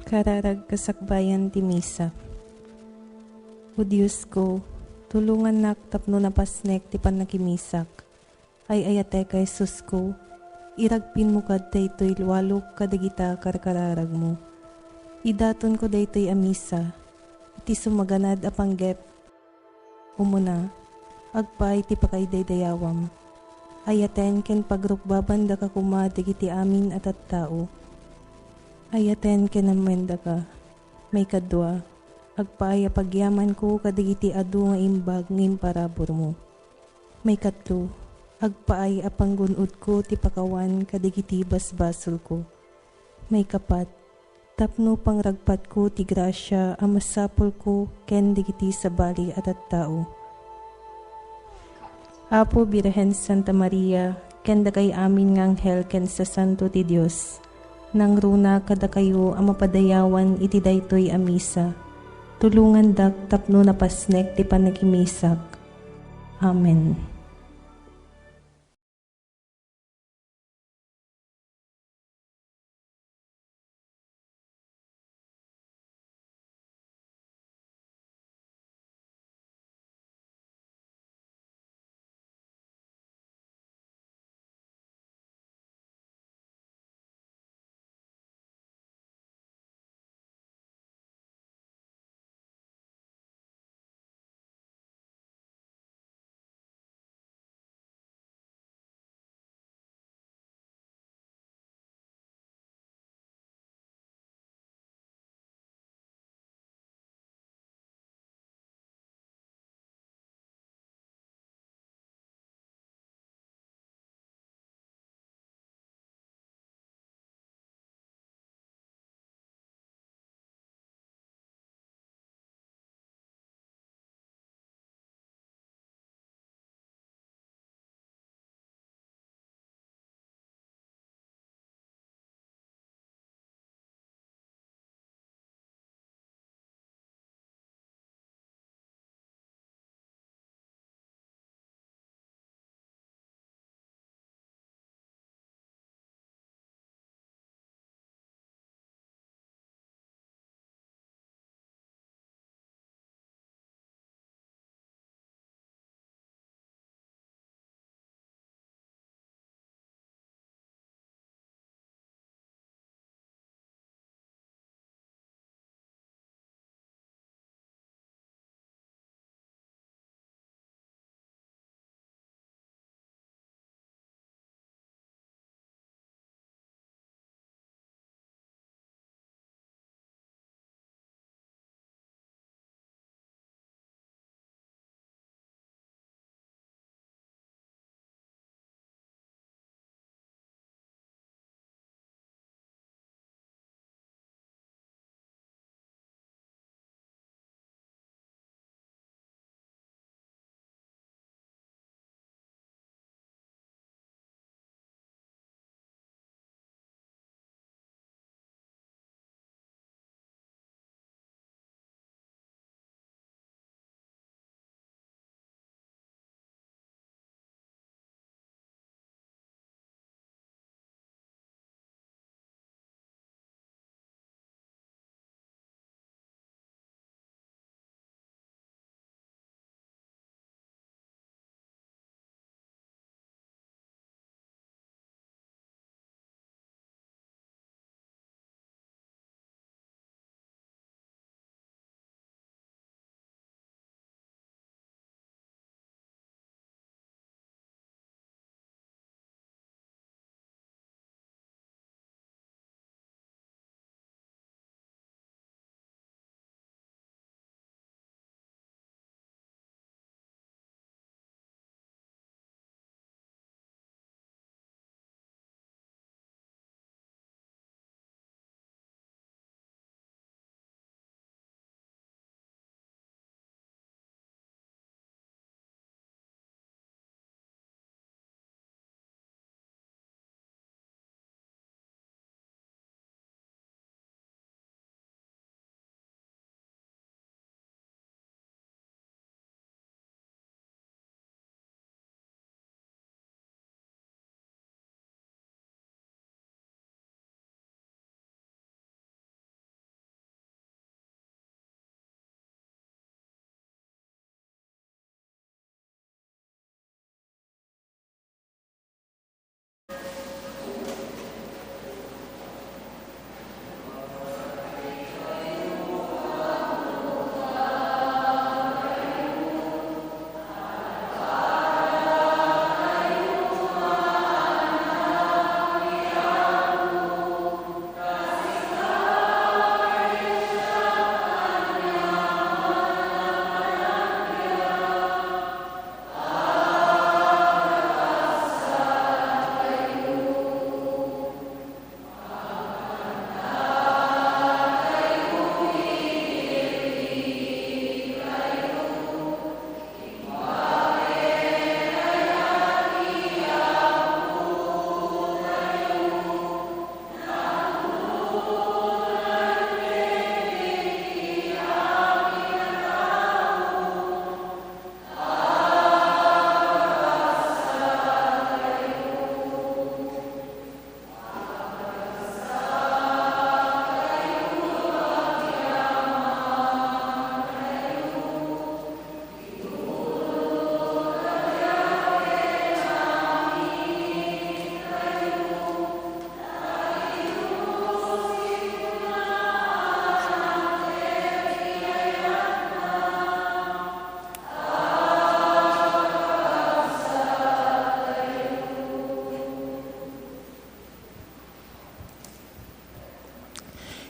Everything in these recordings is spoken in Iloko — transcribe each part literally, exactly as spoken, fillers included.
Kararag kasakbayan ti Misa. O Diosko, tulongannak tapno napasnek ti pannakimisak. Ay-ayatek a Jesusko, iragpinmo kad daytoy lualok kadagita karkararagmo. Idatonko daytoy a Misa iti sumaganad a panggep. Umuna, agpaay ti pakaidaydayawam. Ayaten ken pagrukbabandaka koma dagiti amin a tattao. Ayaten ken ammoendaka. Maikadua, agpaay a pagyamanko kadagiti adu nga imbag nga imparaburmo. Maikatlo, agpaay a panggun-odko ti pakawan kadagiti basbasolko. Maikapat, tapno pangragpatko ti grasia a masapulko ken dagiti sabali a tattao. Apo Birhen Santa Maria, ken dakay amin nga anghel ken sasanto ti Dios, nangruna kadakayo a mapadayawan iti daytoy a Misa. Tulongandak tapno napasnek ti pannakimisak. Amen.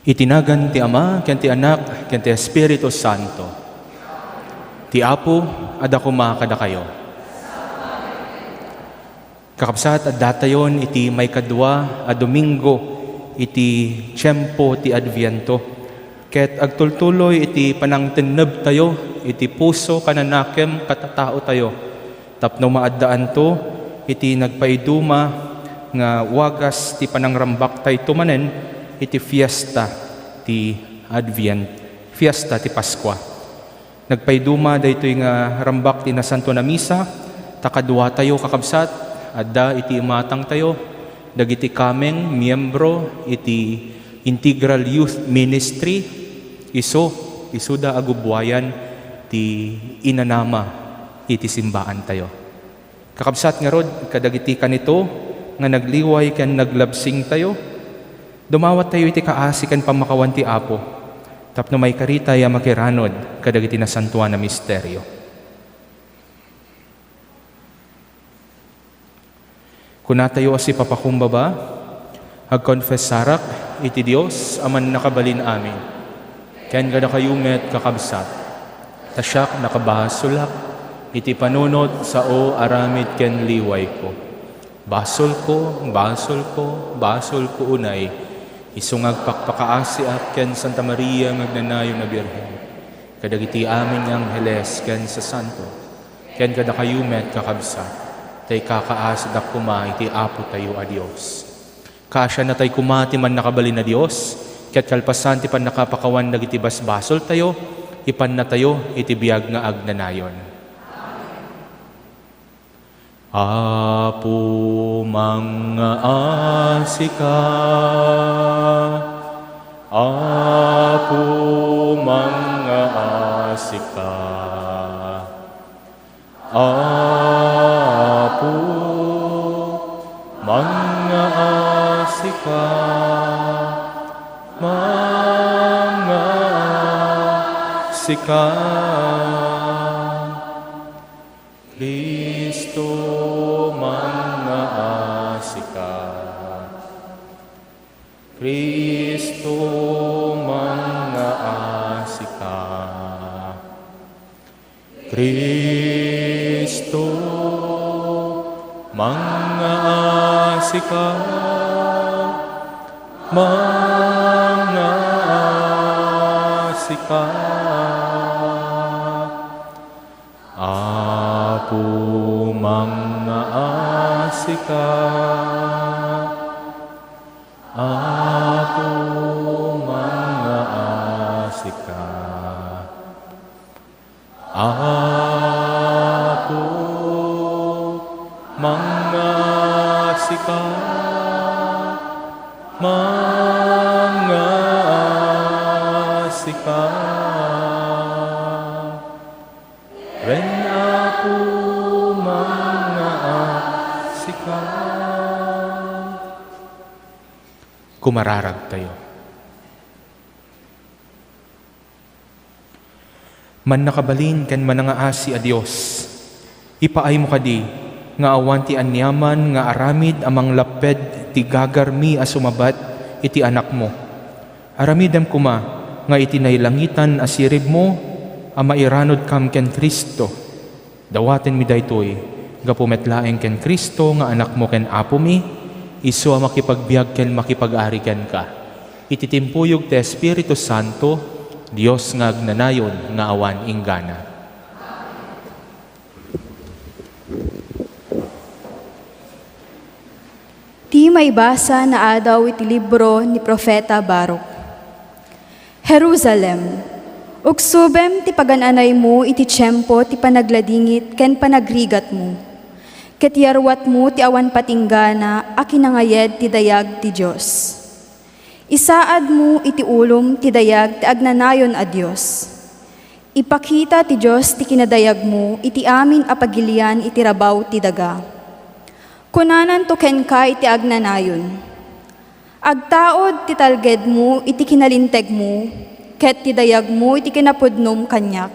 Iti nagan ti Ama, ken ti Anak, ken ti Espiritu Santo. Ti Apo, adda koma kadakayo. Kakabsat, addatayon iti maikadua a Domingo iti tiempo ti Adviento, ket agtultuloy iti panangtennebtayo iti puso, kananakem, katataotayo. Tapno maaddaanto iti nagpaiduma nga wagas ti panangrambaktayo manen iti fiesta ti Advent, fiesta ti Paskua. Nagpaiduma daytoy nga rambak ti Nasantoan a Misa, ta kaduatayo, kakabsat, adda iti imatangtayo, dagiti kameng miembro iti Integral Youth Ministry, isu, isuda a gubbuayan ti inanama iti simbaantayo. Kakabsat ngarud, kadagiti kanito nga nagliway ken naglabsingtayo, dumawattayo iti kaasi ken pammakawan ti Apo tapno maikaritay a makiranud kadagiti nasantoan a misterio. Kunatayo a sipapakumbaba, agkonfesarak iti Dios a Mannakabalin-amin, ken kadakayo met, kakabsat, ta siak nakabasolak iti panunot, sao, aramid ken liwayko. Basolko, basolko, basolko unay, isu nga agpakpakaasiak ken Santa Maria nga agnanayon a Birhen, kadagiti amin nga angheles ken sasanto, ken kadakayo met, kakabsat, ta ikakaasidak koma iti Apotayo a Dios. Kaasiannatay koma ti Mannakabalin a Dios, ket kalpasan ti pannakapakawan dagiti basbasoltayo, ipannatayo iti biag nga agnanayon. Apo, mangngaasika. Apo, mangngaasika. Apo, mangngaasika. Mangngaasika. Cristo, mangngaasika. Cristo, mangngaasika. Cristo, mangngaasika. Mangngaasika. Apo, mangngaasika. Apo, mangngaasika. Apo, mangngaasika. Mangngaasika. Wen, Apo, mangngaasika. Kumararagtayo. Mannakabalin ken manangngaasi a Dios, ipaaymo kadi nga awan ti aniaman nga aramid a manglapped ti gagarmi a sumabat iti Anakmo. Aramidem koma nga iti nailangitan a siribmo a mairanudkam ken Cristo. Dawatenmi daytoy gapu met laeng ken Cristo nga Anakmo ken Apomi, isu a makipagbiag ken makipag-ari kenka iti timpuyog ti Espiritu Santo, Dios nga agnanayon nga awan inggana. Ti maibasa naadaw iti libro ni Profeta Baruch. Jerusalem, ugsubem ti pagan-anaymo iti tiempo ti panagladingit ken panagrigatmo, ket yaruatmo ti awan patinggana a kinangayed ti dayag ti Dios. Isaadmo iti ulom ti dayag ti agnanayon a Dios. Ipakita ti Dios ti kinadayagmo iti amin a pagilian iti rabaw ti daga. Kunananto kenka iti agnanayon, "Agtaud ti talgedmo iti kinalintegmo, ket ti dayagmo iti kinapudnom kaniak."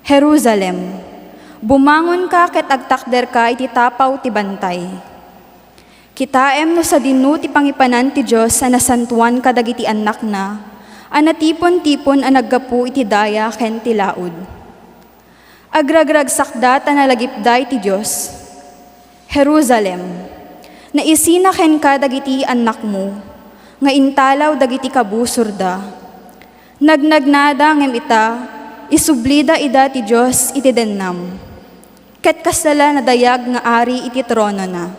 Jerusalem, bumangonka ket agtakderka iti tapaw ti bantay. Kitaem no sadino ti pangipanan ti Dios a nasantoan kadagiti annakna a natipon-tipon a naggapu iti daya ken ti laud. Agragragsakda ta nalagipda iti Dios. Jerusalem, naisina kenka dagiti annakmo nga intalaw dagiti kabusorda. Nagnagnada ngem ita, isublida ida ti Dios iti dennam, ket kasta la nadayag nga ari iti tronona.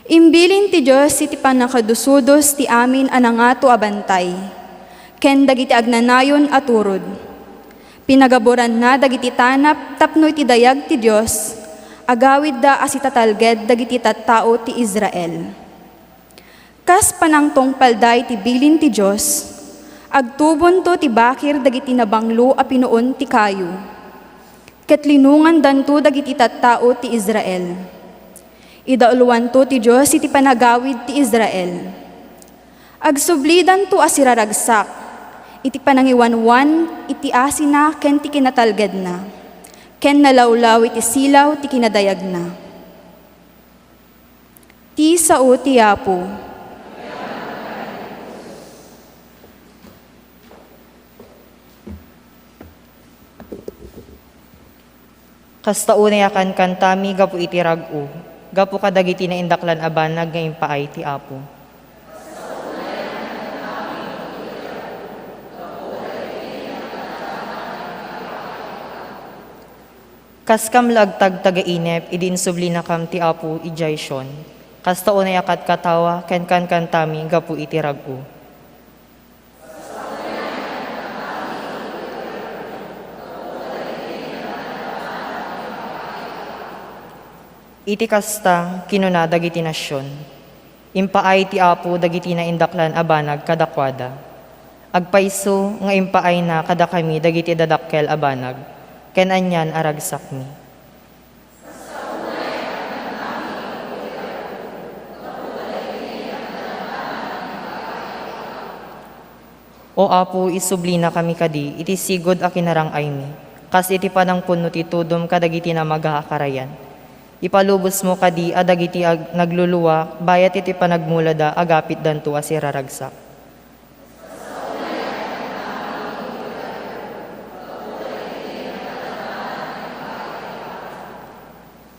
Imbilin ti Dios iti pannakadusodos ti amin a nangato a bantay ken dagiti agnanayon a turod. Pinagaburanna dagiti tanap tapno iti dayag ti Dios, agawidda a sitatalged dagiti tattao ti Israel. Kas panangtungpalda iti bilin ti Dios, agtubonto ti bakir dagiti nabanglo a pinuon ti kayo, ket linungandanto dagiti tattao ti Israel. Idauluanto ti Dios iti panagawid ti Israel. Agsublidanto a siraragsak iti panangiwanwan iti asina ken ti kinatalgedna, ken nalawlaw iti silaw ti kinadayagna. Ti sao ti Apo. Kasta unay a kankantami gapu iti rag-o, gapu kadagiti naindaklan a banag nga impaay ti Apo. Kaskam la agtagtagainep idi insublinakam ti Apo idiay Sion, kasta unay a katkatawa ken kankantami gapu iti rag-o. Iti kasta, kinuna dagiti nasion, "Impaay ti Apo dagiti naindaklan a banag kadakuada. Agpayso nga impaayna kadakami dagiti dadakkel a banag ken anian a ragsakmi." O Apo, isublinakami kadi iti sigud a kinarang-aymi, kas iti panangpunno ti tudom kadagiti namaga a karayan. Ipalubosmo kadi a dagiti ag-, nagluluwa bayat iti panagmulada agapitdanto a siraragsak.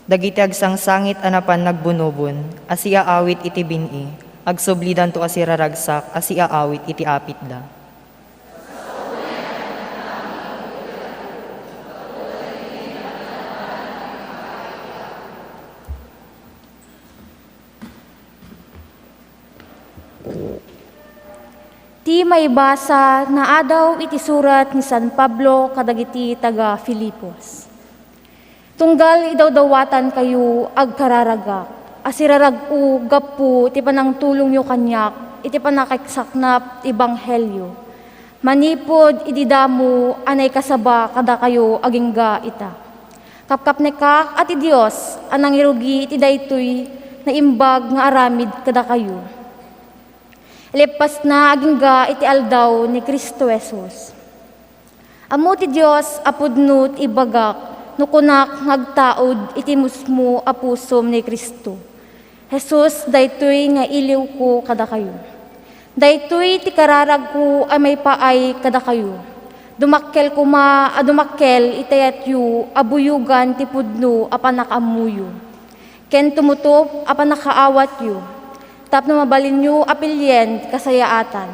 Dagiti agsangsangit a napan nagbunobon a siaawit iti bin-i, agsublidanto a siraragsak a siaawit iti apitda. Ti maibasa naadaw iti surat ni San Pablo kadagiti taga-Filipos. Tunggal idawdawatankayo, agkararagak, a sirarag-o gapu ti panangtulongyo kaniak iti pannakaisaknap ti ebanghelio, manipud idi damo a naikasaba kadakayo agingga ita. Kapkapnekak a ti Dios a nangirugi iti daytoy naimbag nga aramid kadakayo. Leppasna agingga iti aldaw ni Cristo Jesus. Ammo ti Dios a pudno ti ibagak no kunak nga agtaud iti musmo a pusom ni Cristo Jesus daytoy nga iliwko kadakayo. Daytoy ti kararagko a maipaay kadakayo. Dumakkel koma a dumakkel iti ayatyo a buyogan ti pudno a pannakaammoyo ken tumutop a pannakaawatyo, tapno mabalinyo a pilien ti kasayaatan.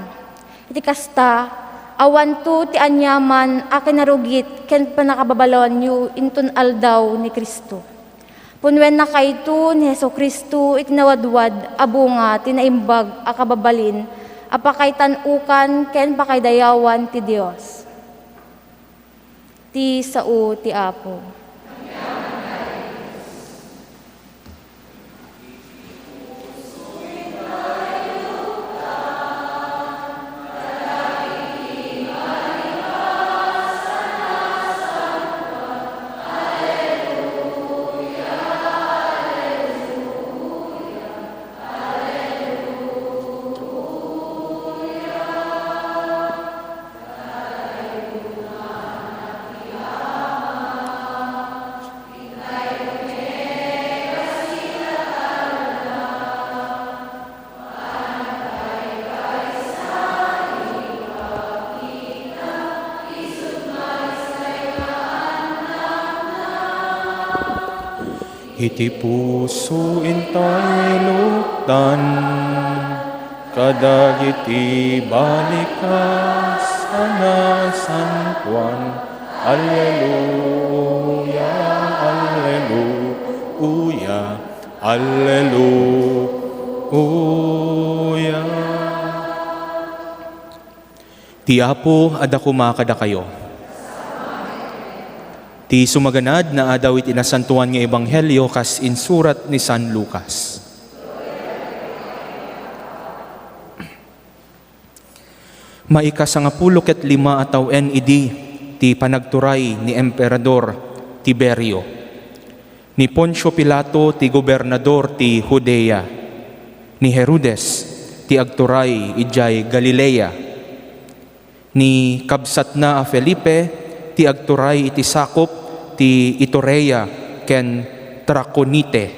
Iti kasta, awanto ti aniaman a kinarugit ken pannakababaloanyo inton aldaw ni Cristo. Punnoennakayto ni Jesu-Cristo iti nawadwad a bunga ti naimbag a kababalin a pakaitan-okan ken pakaidayawan ti Dios. Ti sao ti Apo. Iti puso intay luktan, kadagiti balikas a nasantoan. Alleluia, alleluia, alleluia. Ti Apo adda koma kadakayo. Ti sumaganad nga adaw iti Nasantoan nga Ebanghelio kas insurat ni San Lucas. Maikasangapulo ket lima a tawen idi ti panagturay ni Emperador Tiberio, ni Poncio Pilato ti gobernador ti Judea, ni Herodes ti agturay idiay Galilea, ni kabsatna a Felipe ti agturay iti sakup ti Iturea ken Traconite,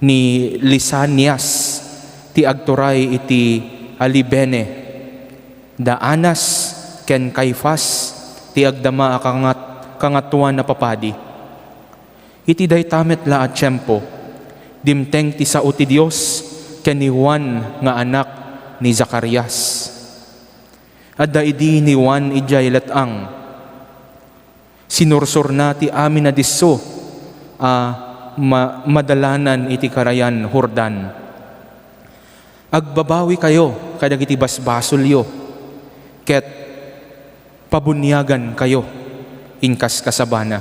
ni Lisanias ti agturay iti Abilene, da Anas ken Caifas ti agdama a kangat-, kangatoan a papadi. Iti dayta met la a tiempo, dimteng ti sao ti Dios ken ni Juan nga anak ni Zacarias. Adda idi ni Juan idiay let-ang. Sinursorna ti amin a disso a ma-, madalanan iti karayan Jordan. Agbabawikayo kadagiti basbasolyo, ket pabuniagankayo inkas kasabana.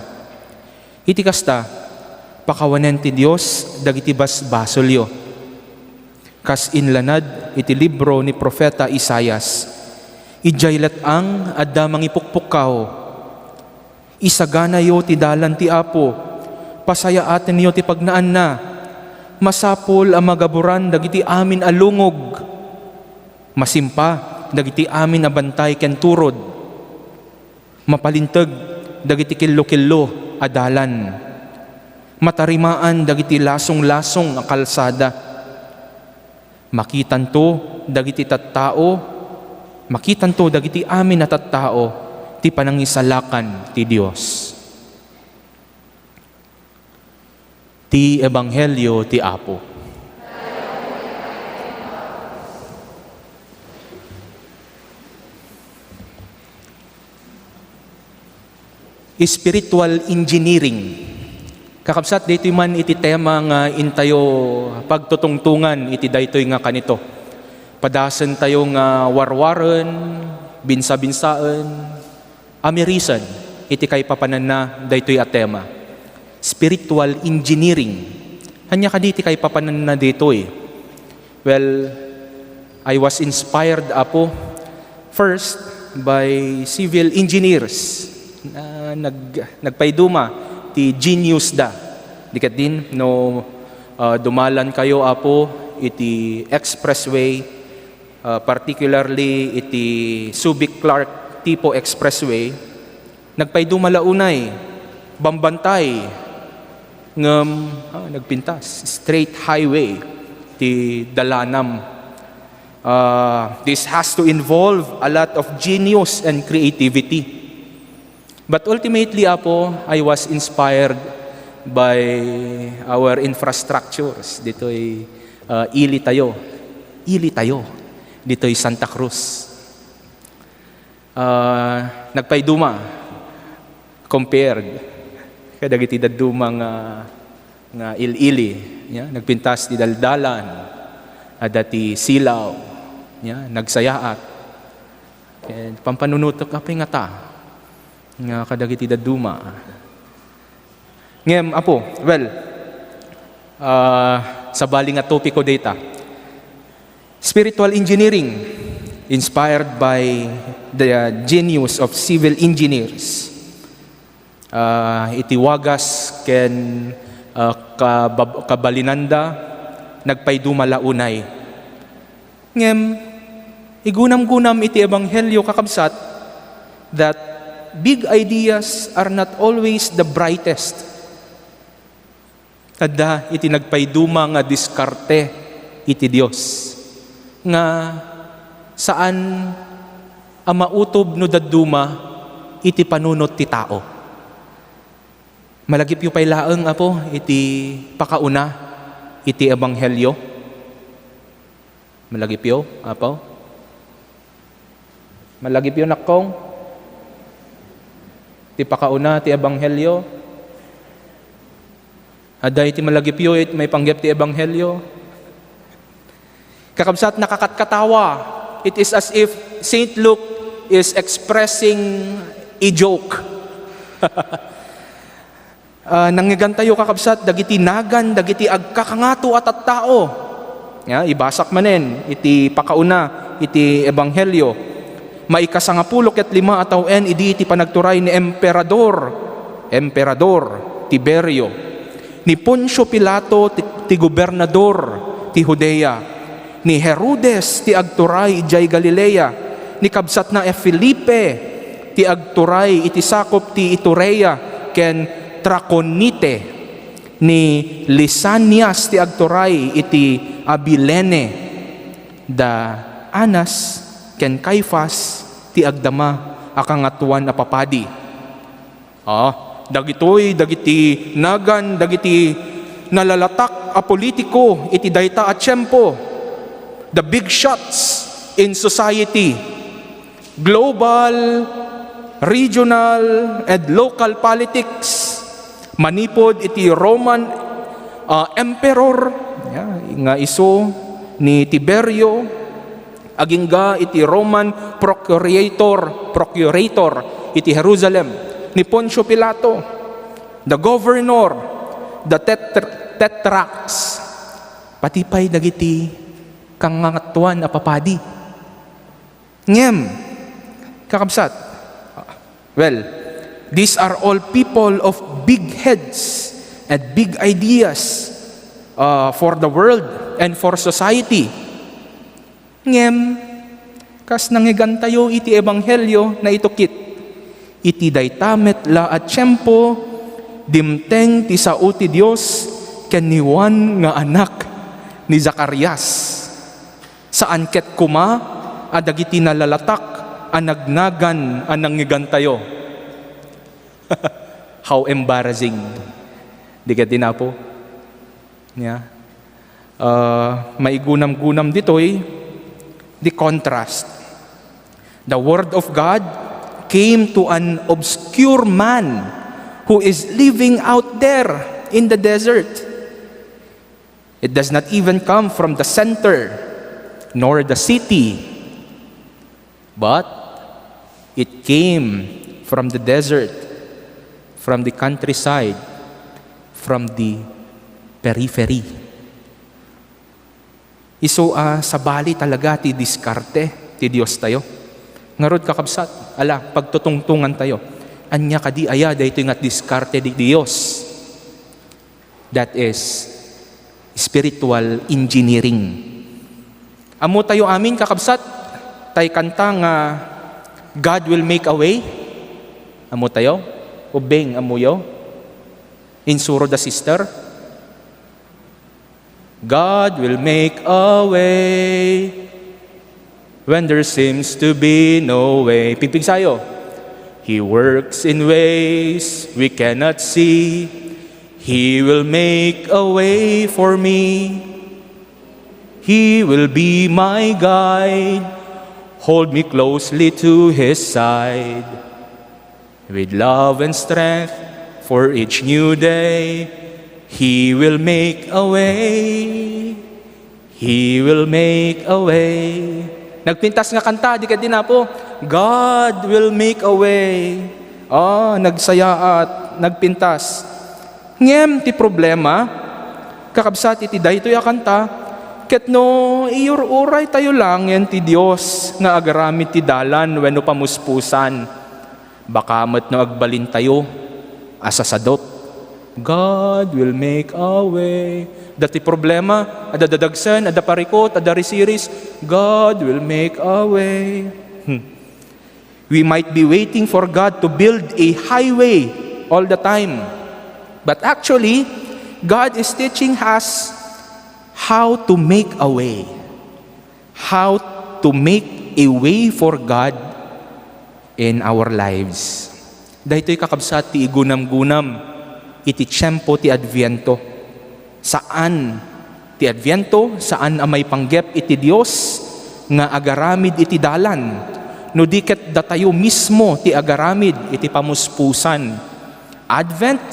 Iti kasta, pakawanen ti Dios dagiti basbasolyo. Kas inlanad iti libro ni Profeta Isaias, "Idiay let-ang adda mangipukpukkaw. Isaganayo ti dalan ti Apo, pasayaatenyo ti pagnaanna. Masapul a magaburan dagiti amin a lungog. Masimpa dagiti amin a bantay ken turod. Mapalinteg dagiti killokillo a dalan. Matarimaan dagiti lasonglasong a kalsada. Makitanto dagiti tattao, makitanto dagiti amin a tattao ti panangisalakan ti Dios." Ti Ebanghelio ti Apo. Spiritual engineering. Kakabsat, daytoy man iti tema nga intayo pagtutungtungan iti daytoy nga kanito. Padasentayo nga warwaren, binsabinsaen, amirisen iti kaipapananna daytoy a tema, spiritual engineering. Ania kadi ti kaipapananna ditoy? Well, I was inspired, Apo, first by civil engineers na nag-, nagpaiduma ti genius da. Di ket din, no, ah, dumalan kayo, Apo, iti expressway, ah, particularly iti Subic-Clark Tipo Expressway, nagpaiduma la unay, bambantay, ngem, ah, nagpintas, straight highway ti dalanam. Ah, this has to involve a lot of genius and creativity. But ultimately, Apo, I was inspired by our infrastructures ditoy, ah, ili tayo. Ili tayo. Ditoy Santa Cruz. Ah, nagpaiduma compared kadagiti dadduma nga, nga il-ili, ya, nagpintas ti daldalan, adda ti silaw, ya, nagsayaat. Ket pampanunotek apay ngata nga kadagiti dadduma. Ngem, Apo, well, ah, sabali nga topiko dayta. Spiritual engineering, inspired by the, uh, genius of civil engineers. Ah, iti wagas ken, ah, kabab-, kabalinanda, nagpaiduma la unay. Ngem, igunamgunam iti ebanghelio, kakabsat, that big ideas are not always the brightest. Adda iti nagpaiduma nga diskarte iti Dios nga saan a mautob no dadduma iti panunot ti tao. Malagipyo pay laeng, Apo, iti pakauna iti ebanghelio. Malagipyo, Apo. Malagipyo, nakkong, ti pakauna ti ebanghelio. Adda iti malagipyo iti maipanggep ti ebanghelio. Kakabsat, nakakatkatawa. It is as if Saint Luke is expressing a joke. Ah, nangngegantayo, kakabsat, dagiti nagan dagiti agkakangato a tattao. Ya, ibasak manen iti pakauna iti ebanghelio. Maikasangapulo ket lima a tawen idi iti panagturay ni Emperador, Emperador Tiberio, ni Poncio Pilato ti, ti gobernador ti Judea, ni Herodes ti agturay idiay Galilea, ni kabsatna a Felipe ti agturay iti sakup ti Iturea ken Traconite, ni Lisanias ti agturay iti Abilene, da Anas ken Caifas ti agdama a kangatoan a papadi. Ah, dagitoy dagiti nagan dagiti nalalatak a politiko iti dayta a tiempo, the big shots in society, global, regional, and local politics, manipud iti Roman, ah, emperor, ya, nga isu ni Tiberio, agingga iti Roman procurator, procurator iti Jerusalem, ni Poncio Pilato, the governor, the tetr-, tetrarchs, pati pay dagiti kangatoan a papadi. Ngem, kakabsat, well, these are all people of big heads and big ideas, uh, for the world and for society. Ngem, kas nangngegantayo iti ebanghelio, naitukit, iti dayta met la a tiempo, dimteng ti sao ti Dios ken ni Juan nga anak ni Zacarias. Saan ket koma a dagiti nalalatak a nagnagan a nangngegantayo. How embarrassing. Di ket di, Apo? Yeah. Uh, maigunam-gunam ditoy, the contrast. The word of God came to an obscure man who is living out there in the desert. It does not even come from the center nor the city, but it came from the desert, from the countryside, from the periphery. Isu a sabali talaga ti diskarte ti Diostayo. Ngarud, kakabsat, ala, pagtutungtongantayo. Ania kadi aya daytoy nga diskarte ti Dios? That is spiritual engineering. Ammotayo amin, kakabsat, tay kanta nga God Will Make a Way. Ammotayo? Ubbing, ammoyo? Insuro da sister? God will make a way when there seems to be no way. Pigpigsayo. He works in ways we cannot see. He will make a way for me. He will be my guide. Hold me closely to his side. With love and strength for each new day, He will make a way. He will make a way. Nagpintas nga kanta, di ket di, Apo? God will make a way. Ah, nagsayaat, nagpintas. Ngem ti problema, kakabsat, iti daytoy a kanta, ket no iur-uraytayo laengen ti Dios nga agaramid ti dalan wenno pamuspusan, baka met no agbalintayo a sasadot. God will make a way. Adda ti problema, adda dadagsen, adda parikut, adda risiris. God will make a way. Hmm. We might be waiting for God to build a highway all the time. But actually, God is teaching us how to make a way. How to make a way for God in our lives. Daytoy, kakabsat, ti igunam-gunam iti tiempo ti Adviento. Saan ti Adviento, saan a maipanggep iti Dios nga agaramid iti dalan, no di ket datayo mismo ti agaramid iti pamuspusan. Advent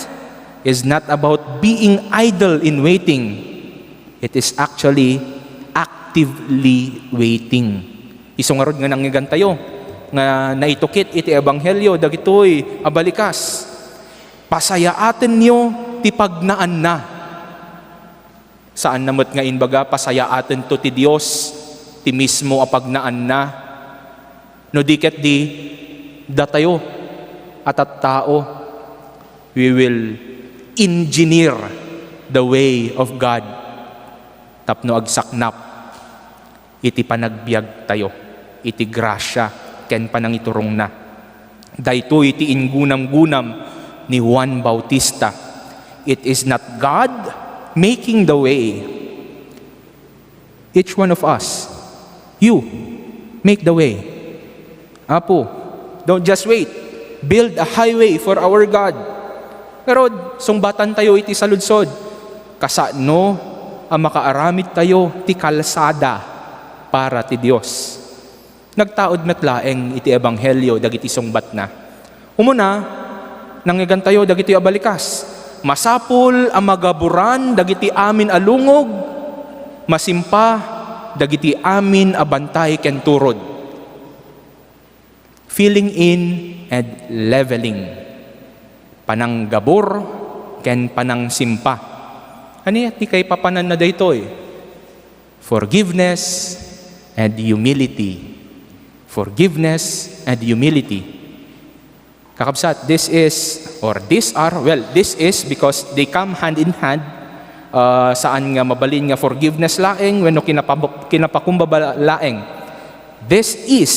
is not about being idle in waiting. It is actually actively waiting. Isu ngarud nga nangngegantayo nga naitukit iti ebanghelio dagitoy a balikas. Pasayaatenyo ti pagnaanna. Saanna met nga imbaga, pasayaatento ti Dios ti mismo a pagnaanna. No di ket di, datayo a tattao, we will engineer the way of God tapno agsaknap iti panagbiagtayo, iti grasia ken panangiturongna. Daytoy ti inggunamgunam ni Juan Bautista. It is not God making the way. Each one of us, you, make the way. Apo, don't just wait. Build a highway for our God. Ngarud, sungbatantayo iti saludsod. Kasano a makaaramidtayo ti kalsada para ti Dios? Nagtaud met laeng iti ebanghelio dagiti sungbatna. Umuna, nangngegantayo dagitoy a balikas. Masapul a magaburan dagiti amin a lungog, masimpa dagiti amin a bantay ken turod. Filling in and leveling. Pananggabur ken panangsimpa. Ania ti kaipapananna daytoy? Forgiveness and humility. Forgiveness and humility. Kakabsat, this is, or these are, well, this is because they come hand in hand. Uh, saan nga mabalin nga forgiveness laeng wenno kinapab-, kinapakumbaba laeng. This is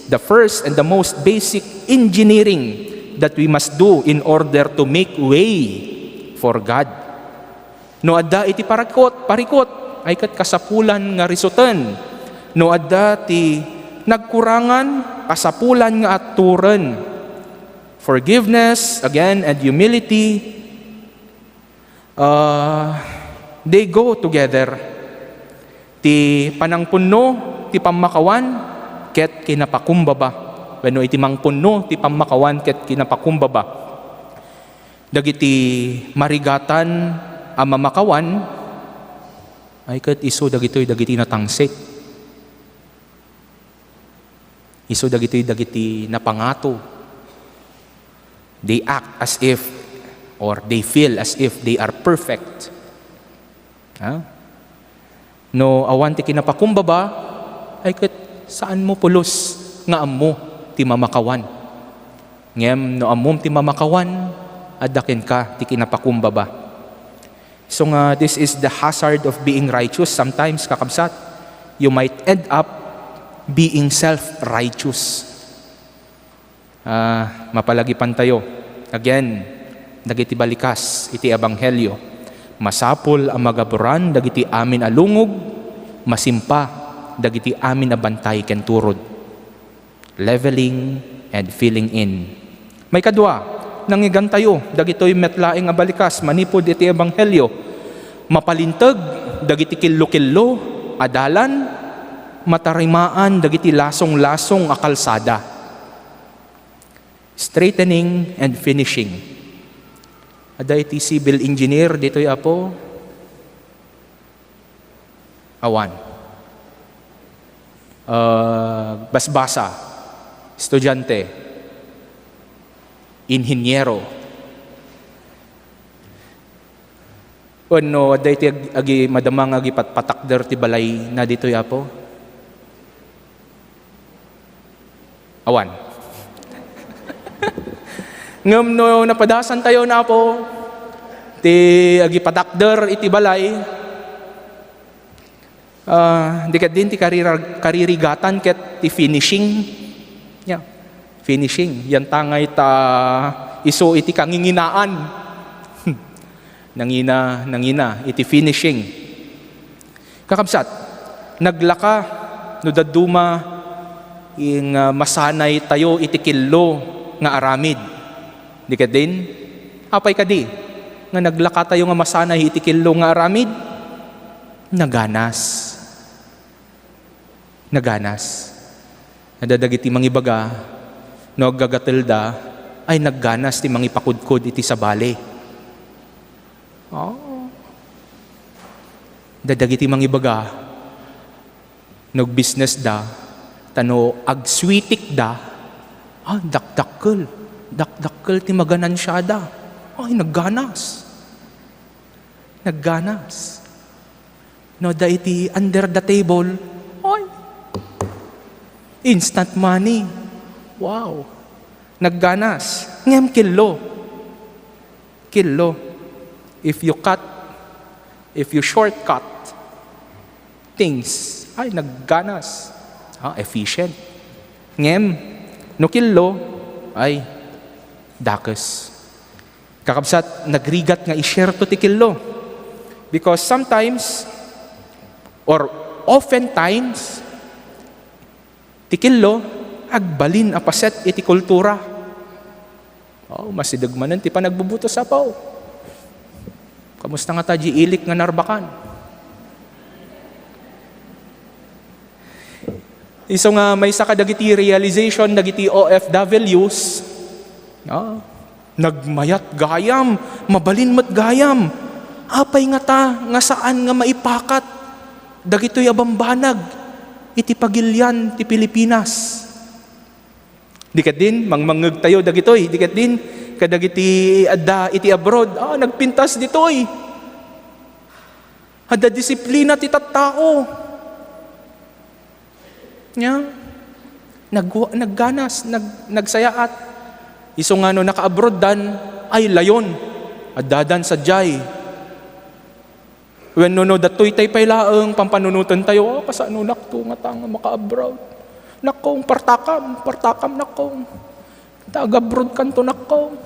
the first and the most basic engineering that we must do in order to make way for God. No adda iti parikut, parikut, ay ket kasapulan nga risuten. No adda ti nagkurangan, kasapulan nga atturen. Forgiveness, again, and humility, uh, they go together. Ti panangpunno ti pammakawan ket kinapakumbaba, wenno iti mangpunno ti pammakawan ket kinapakumbaba. Dagiti marigatan a mamakawan, ay ket isu dagitoy dagiti natangsit. Isu dagitoy dagiti napangato. They act as if, or they feel as if they are perfect. Ha? No awan ti kinapakumbaba, ay ket saanmo pulos nga ammo ti mamakawan. Ngem no ammom ti mamakawan, adda kenka ti kinapakumbaba. So nga, this is the hazard of being righteous. Sometimes, kakabsat, you might end up being self-righteous. Ah, mapalagipantayo. Again, dagiti balikas iti ebanghelio, masapul a magaburan dagiti amin a lungog, masimpa dagiti amin a bantay ken turod. Leveling and filling in. Maikadua, nangngegantayo dagitoy met laeng a balikas manipud iti ebanghelio. Mapalinteg dagiti killo-killo a dalan, matarimaan dagiti lasong-lasong a kalsada. Straightening and finishing. Adda iti civil engineer ditoy, Apo? Awan. Ah, basbasa, estudiante, inhinyero. Wenno adda iti ag-, agi-, madama nga agipatpatakder ti balayna ditoy, Apo? Awan. Ngem no napadasantayo, Apo, ti agipatakder iti balay, ah, di ket din ti karira-, karirigatan ket ti finishing. Ya, finishing. Yantangay ta isu iti kanginginaan. Nangina, nangina iti finishing. Kakabsat, naglaka no dadduma ing, ah, masanaytayo iti killo nga aramid. Di ket din? Apay kadi? nga naglakatayo nga masanay iti killo nga aramid? Naganas. Naganas. Adda dagiti mangibaga, no agagatelda, ay nagganas ti mangipakudkod iti sabali. Oh. Adda dagiti mangibaga, no agbusinessda, ta no agswitikda, ah, dakdakkel. Dakdakkel ti maganansiada. Ay, nagganas. Nagganas. No, adda iti under the table, oy, instant money. Wow. Nagganas. Ngem killo. Killo. If you cut, if you shortcut things, ay, nagganas. Ah, efficient. Ngem, no killo, ay, dakes. Kakabsat, nagrigat nga isyerto ti killo. Because sometimes, or oftentimes, ti killo, agbalin a paset iti kultura. Oh, masideg manen ti panagbubutos, Apo. Kamusta ngata diay ilik nga narbakan? Isu nga maysa kadagiti realization dagiti O F Ws, ah, nagmayat gayam, mabalin met gayam. Apay ngata nga saan nga maipakat dagitoy a bambanag iti pagilian ti Pilipinas? Di ket din, mangmangngegtayo dagitoy, di ket din, kadagiti adda iti abroad, ah, nagpintas ditoy. Adda disiplina ti tattao. Nya, nagwa-, nagganas, nag-, nagsayaat. Isu nga no naka-abroaddan, ay layon. Addadan sadiay. Wenno no datoy tay pay laeng, pampanunoten tayo, "Oh, kasano nakto ngata nga maka-abroad? Nakong, partakam, partakam, nakong. Taga-abroad kanto, nakong."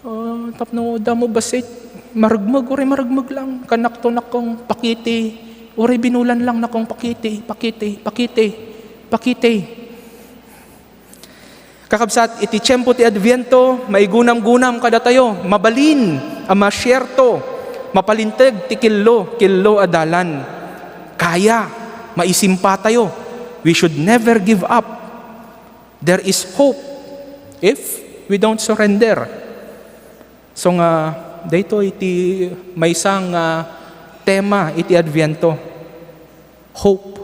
Ah, tapno damo bassit, maragmeg, uray maragmeg lang. Kanakto, nakong, pakiti. Uray binulan lang, nakong, pakiti, pakiti, pakiti, pakiti. Kakabsat, iti tiempo ti Adviento, maigunam-gunam kadatayo, mabalin a masierto, mapalinteg ti killo, killo a dalan. Kaya, maisimpatayo. We should never give up. There is hope if we don't surrender. So nga, daytoy ti maysa nga tema iti Adviento. Hope.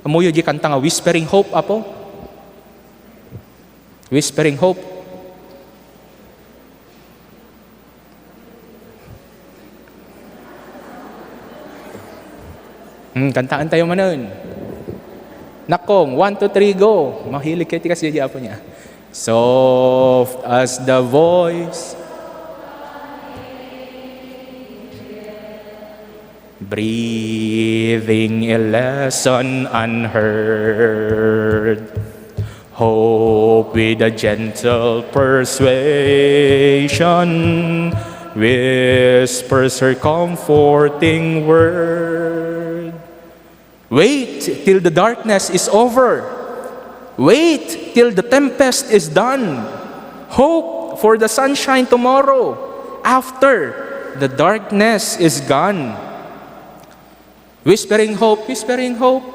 Ammoyo diay kanta nga Whispering Hope, Apo? Whispering Hope. Hmm, kantaentayo manen. Nakong, one, two, three, go. Mahilig kayo ti kasi diay Apo niya. Soft as the voice, breathing a lesson unheard. Hope with a gentle persuasion whispers her comforting word. Wait till the darkness is over. Wait till the tempest is done. Hope for the sunshine tomorrow after the darkness is gone. Whispering hope, whispering hope.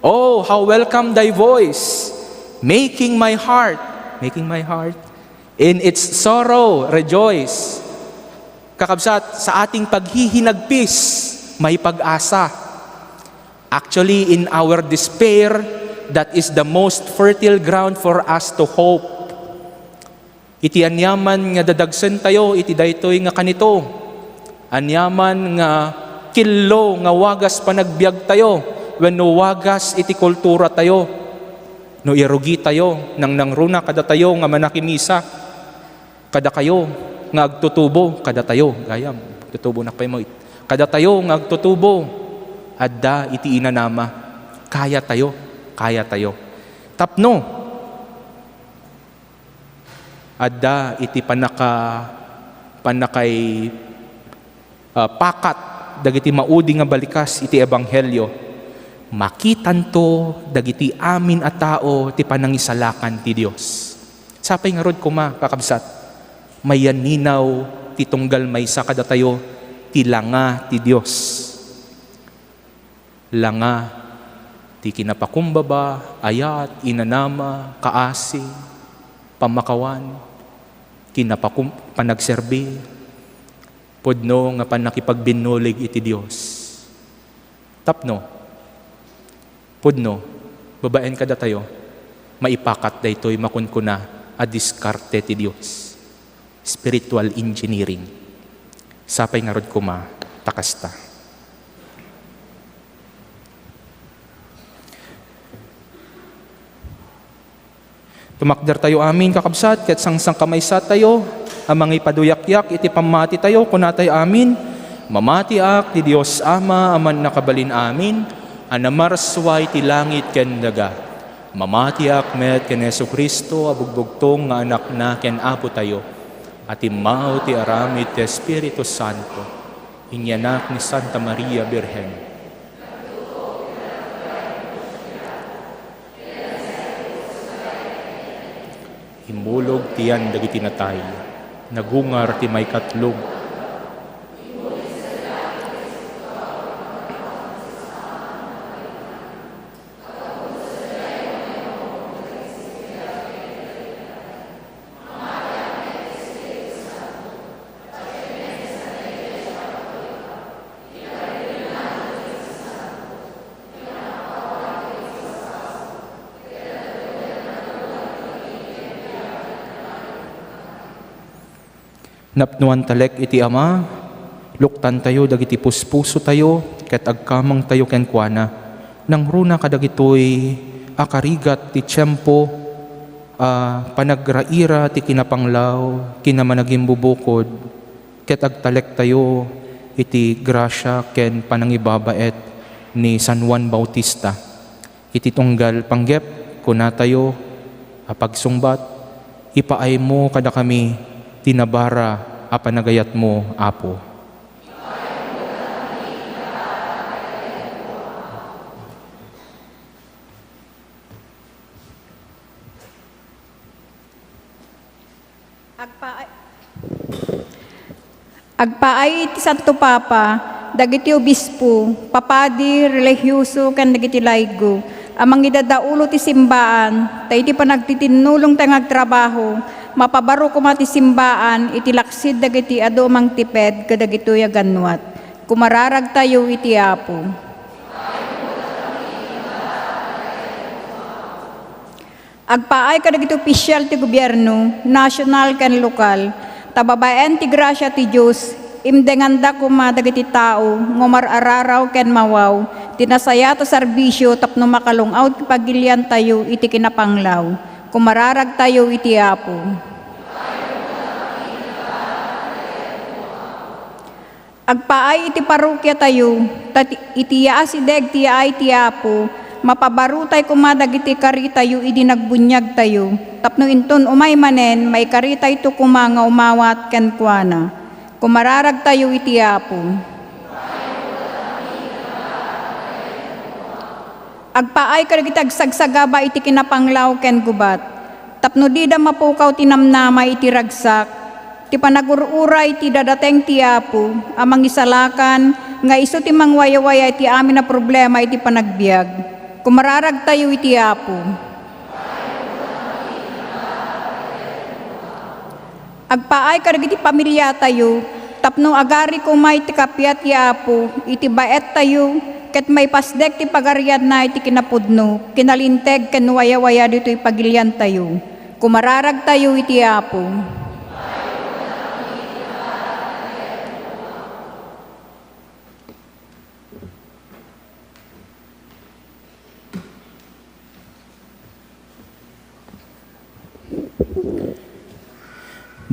Oh, how welcome thy voice, making my heart, making my heart in its sorrow rejoice. Kakabsat, sa ating paghihinagpis, may pag-asa. Actually, in our despair, that is the most fertile ground for us to hope. Iti aniaman nga dadagsentayo iti daytoy nga kanito, aniaman nga killo nga wagas panagbiagtayo wenno wagas iti kulturatayo, no irugitayo, nangnangruna kadatayo nga manakimisa, kadakayo nga agtutubo, kadatayo, gayam, tutubonak pay mo it-, kadatayo nga agtutubo, adda iti inanama, kayatayo, kayatayo. Tapno, adda iti panaka-, panakay, ah, pakat dagiti maudi nga balikas iti ebanghelio, makitanto dagiti amin a tao ti panangisalakan ti Dios. Sapay ngarud koma, kakabsat, mayaninaw ti tunggal maysa kadatayo ti langa ti Dios. Langa ti kinapakumbaba, ayat, inanama, kaasi, pamakawan, kinapakum-, panagserbi, pudno nga pannakipagbinulig iti Dios. Tapno, pudno, babaen kadatayo, maipakat daytoy makunkuna a diskarte ti Dios. Spiritual engineering. Sapay ngarud koma ta kasta. Tumakdertayo amin, kakabsat, ket sangsangkamaysatayo a mangipaduyakyak iti pammatitayo. Kunatayo amin, "Mamatiak ti Dios Ama a Mannakabalin-amin, a namarsua iti langit ken daga. Mamatiak met ken Jesu-Cristo a bugbugtong nga Anakna ken Apotayo, a timmao ti aramid ti Espiritu Santo, inyanak ni Santa Maria Birhen." Immulog ti yan dagiti natay. Nagungar ti maikatlo. Napnoan talek iti Ama, luktantayo dagiti puspusotayo, ket agkamangtayo kenkuana. Nangruna kadagitoy a karigat ti tiempo a panagraira ti kinapanglaw, kinamanagimbubukod, ket agtalektayo iti grasia ken panangibabaet ni San Juan Bautista. Iti tunggal panggep, kunatayo a pagsungbat, "Ipaaymo kadakami ti nabara a panagayatmo, Apo." Agpaay, agpaay iti Santo Papa, dagiti obispo, papadi, relihioso, ken dagiti laiko a mangidadaulo ti simbaan, ta iti panagtitinnulongtayo nga agtrabaho, mapabaro koma ti simbaan iti laksid dagiti adu a mangtiped kadagitoy a gannuat. Kumararagtayo iti Apo. Agpaay kadagiti opisial ti gobierno, nasional ken lokal, ta babaen ti grasia ti Dios, imdenganda koma dagiti tao nga umar-araraw ken mawaw ti nasayaat a serbisio tapno makalung-aw ti pagiliantayo iti kinapanglaw. Kumararagtayo iti Apo. Agpaay iti parokiatayo, ta ti, iti asideg ti yaay ti Apo, mapabarotay koma dagiti karitayo idi nagbuniagtayo, tapno inton umay manen, maikaritayto koma nga umawat kenkuana. Kumararagtayo iti Apo. Agpaay kadagiti agsagsagaba iti kinapanglaw ken gubat, tapno dida mapukaw ti namnama iti ragsak, ti panagur-uray ti dadateng ti Apo a Mangisalakan nga isu ti mangwayawaya iti amin a problema iti panagbiag. Kumararagtayo iti Apo. Agpaay kadagiti familiatayo tapno agari koma iti kappia ti Apo iti baettayo ket maipasdek ti pagarianna iti kinapudno, kinalinteg ken wayawaya ditoy pagiliantayo. Kumararagtayo iti Apo.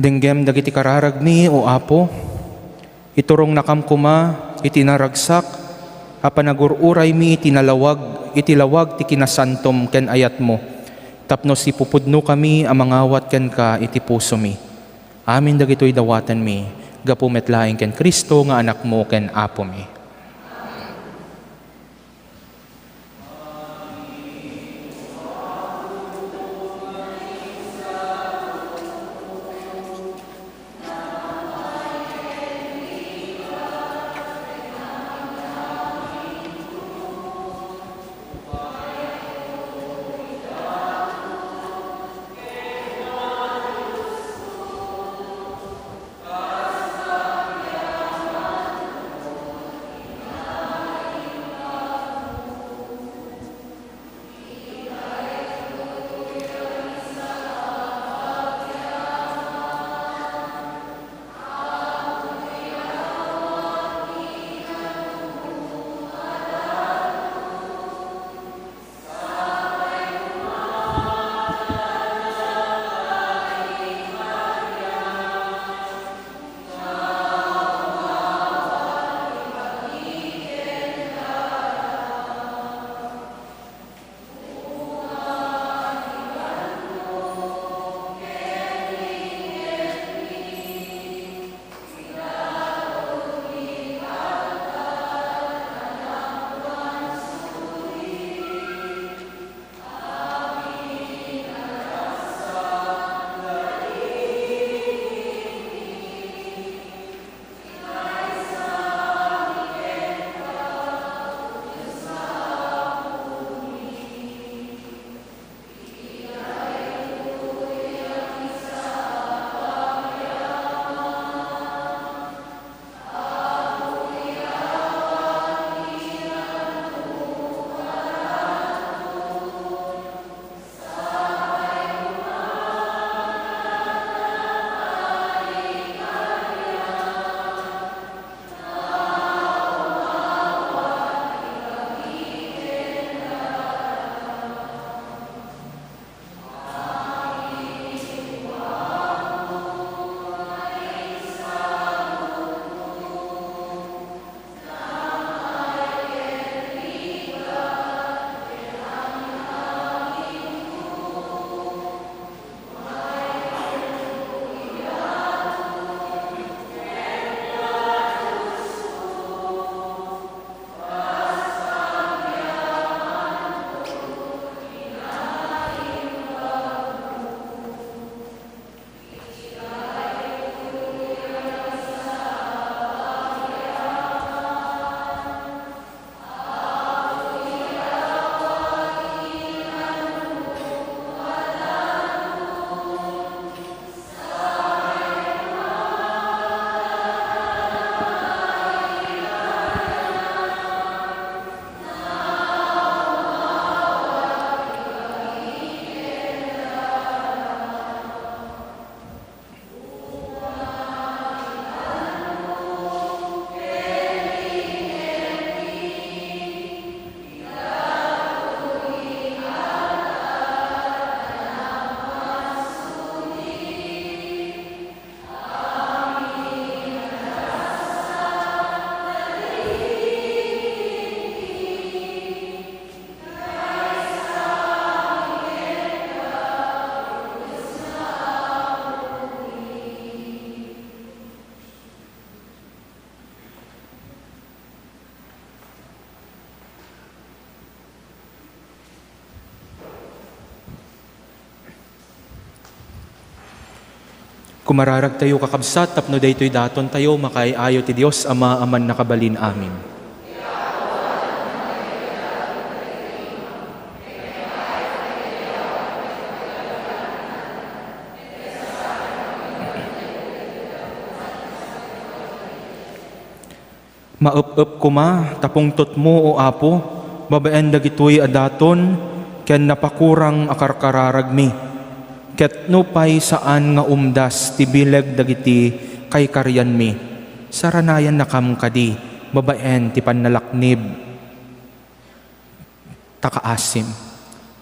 Denggem dagiti kararagmi, O Apo. Iturongnakam koma iti naragsak a panagur-uraymi iti nalawag, iti lawag ti kinasantom ken ayatmo, tapno sipupudnokami a mangawat kenka iti pusomi. Amin dagitoy dawatenmi gapu met laeng ken Cristo nga Anakmo ken Apomi. Kumararagtayo, kakabsat, tapno daytoy datontayo makaay-ayo ti Dios Ama a Mannakabalin Amin. Maep-ep koma ta pungtotmo, O Apo, babaen dagitoy a daton ken napakurang a karkararagmi. Ket nupay saan nga umdas ti bileg dagiti kaikarianmi, saranayannakam kadi babaen ti pannalaknib ta kaasim.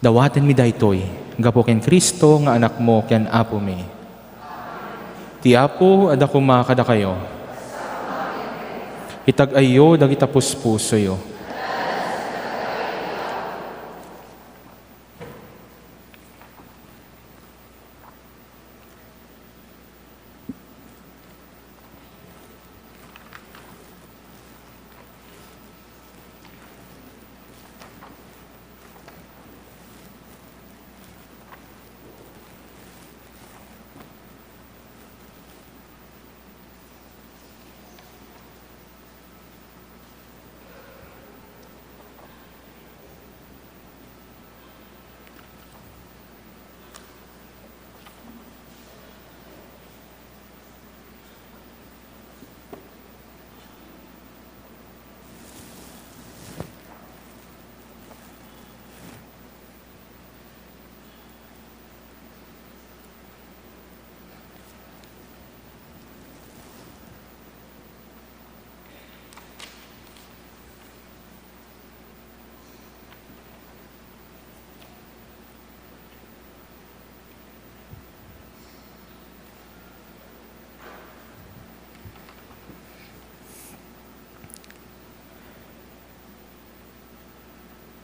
Dawatenmi daytoy gapu ken Cristo nga Anakmo ken Apomi. Ti Apo adda koma kadakayo. Itag-ayyo dagita puspusoyo.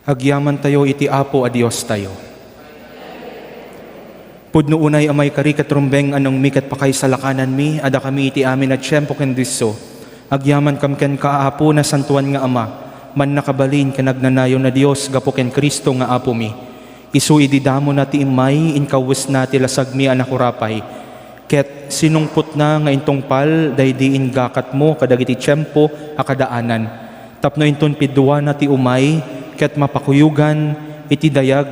Agyamantayo iti Apo a Diostayo. Pudno unay a maikari ket rumbeng a nangmi ket pakaisalakananmi a dakami iti amin a tiempo ken disso. Agyamankam kenka, Apo, nasantoan nga Ama, mannakabalin ken agnanayon a Dios gapu ken Cristo nga Apomi. Isu idi damona ti immay, inkawesna ti lasagmi a nakurapay. Ket sinungpotna nga intungpal daydi inggakatmo kadagiti tiempo a kadaanan, tapno inton piduana ti umay ket mapakuyogan iti dayag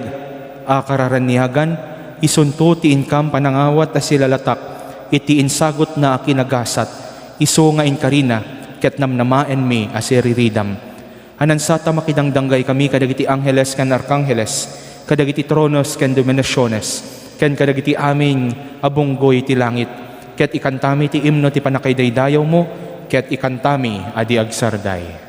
a kararaniagan, isunto ti inkam panangawat a silalatak iti insagutna a kinagasat, isu nga inkarina ket namnamaenmi a siriridam. Anansata makidangdanggaykami kadagiti angheles ken arkangheles, kadagiti tronos ken dominasiones, ken kadagiti amin a bunggoy ti langit, ket ikantami ti imno ti pannakaidaydayawmo, ket ikantami a di agsarday.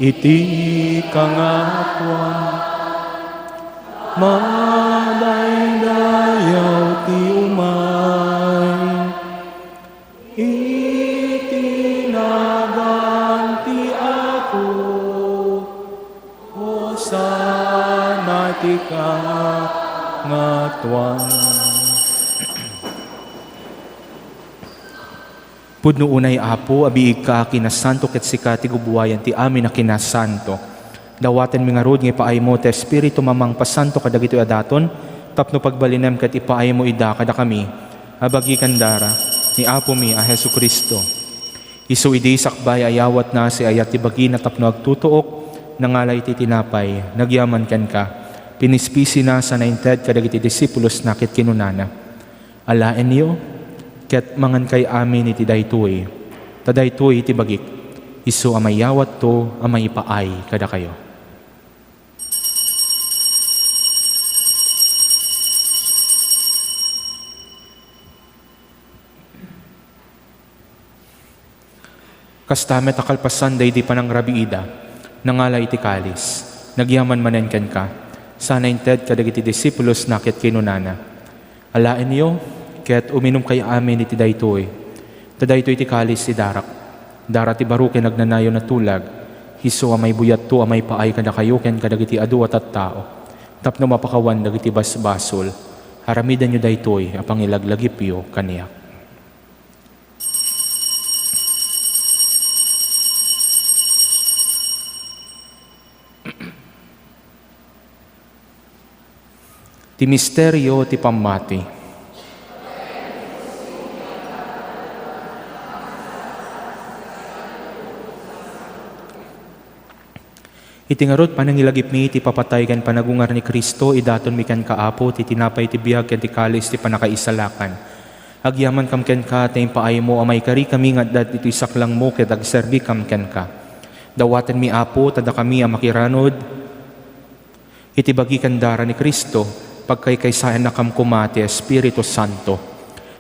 Iti Kangatoan, madaydayaw ti umay. Iti nagan ti Apo, Hosanna iti Kangatoan. Pudno unay, Apo, a biigka a kinasanto ket sika ti gubuayan ti amin a kinasanto. Dawatenmi ngarud nga ipaaymo ti Espiritum a mangpasanto kadagitoy a daton tapno pagbalinem ket ipaaymo ida kadakami a bagi ken dara ni Apomi a Jesu-Cristo. Isu idi sakbay a iyawatna, siayat ti bagina tapno agtutuok, nangala iti tinapay, nagyaman kenka, pinispisina sana inted kadagiti disipulosna ket kinunana, "Alaenyo ket mangankay amin iti daytoy, ta daytoy ti bagik, isu a maiyawatto a maipaay kadakayo." Kasta met a kalpasan daydi panangrabiida, nangala iti kalis, nagyaman manen kenka, sana inted kadagiti disipulosna ket kinunana, Alaenyo, ket uminumkayo amin iti daytoy. Ta daytoy ti kalis ti darak. Dara ti baro ken agnanayon a tulag. Isu a maibuyatto a maipaay kadakayo ken kadagiti adu a tattao. Tapno mapakawan dagiti basbasol. Aramidenyo daytoy a pangilaglagipyo kaniak. Ti misterio ti pammati. Iti ngarud, panangilagipmi iti papatay ken panagungar ni Cristo, idatonmi kenka, Apo, ti tinapay ti biag ken ti kalis ti pannakaisalakan. Agyamankam kenka ta impaaymo a maikarikami nga adda ditoy saklangmo ket agserbikam kenka. Dawatenmi, Apo, ta dakami a makiranud iti bagi ken dara ni Cristo, pagkaykaysaennakam koma ti Espiritu Santo.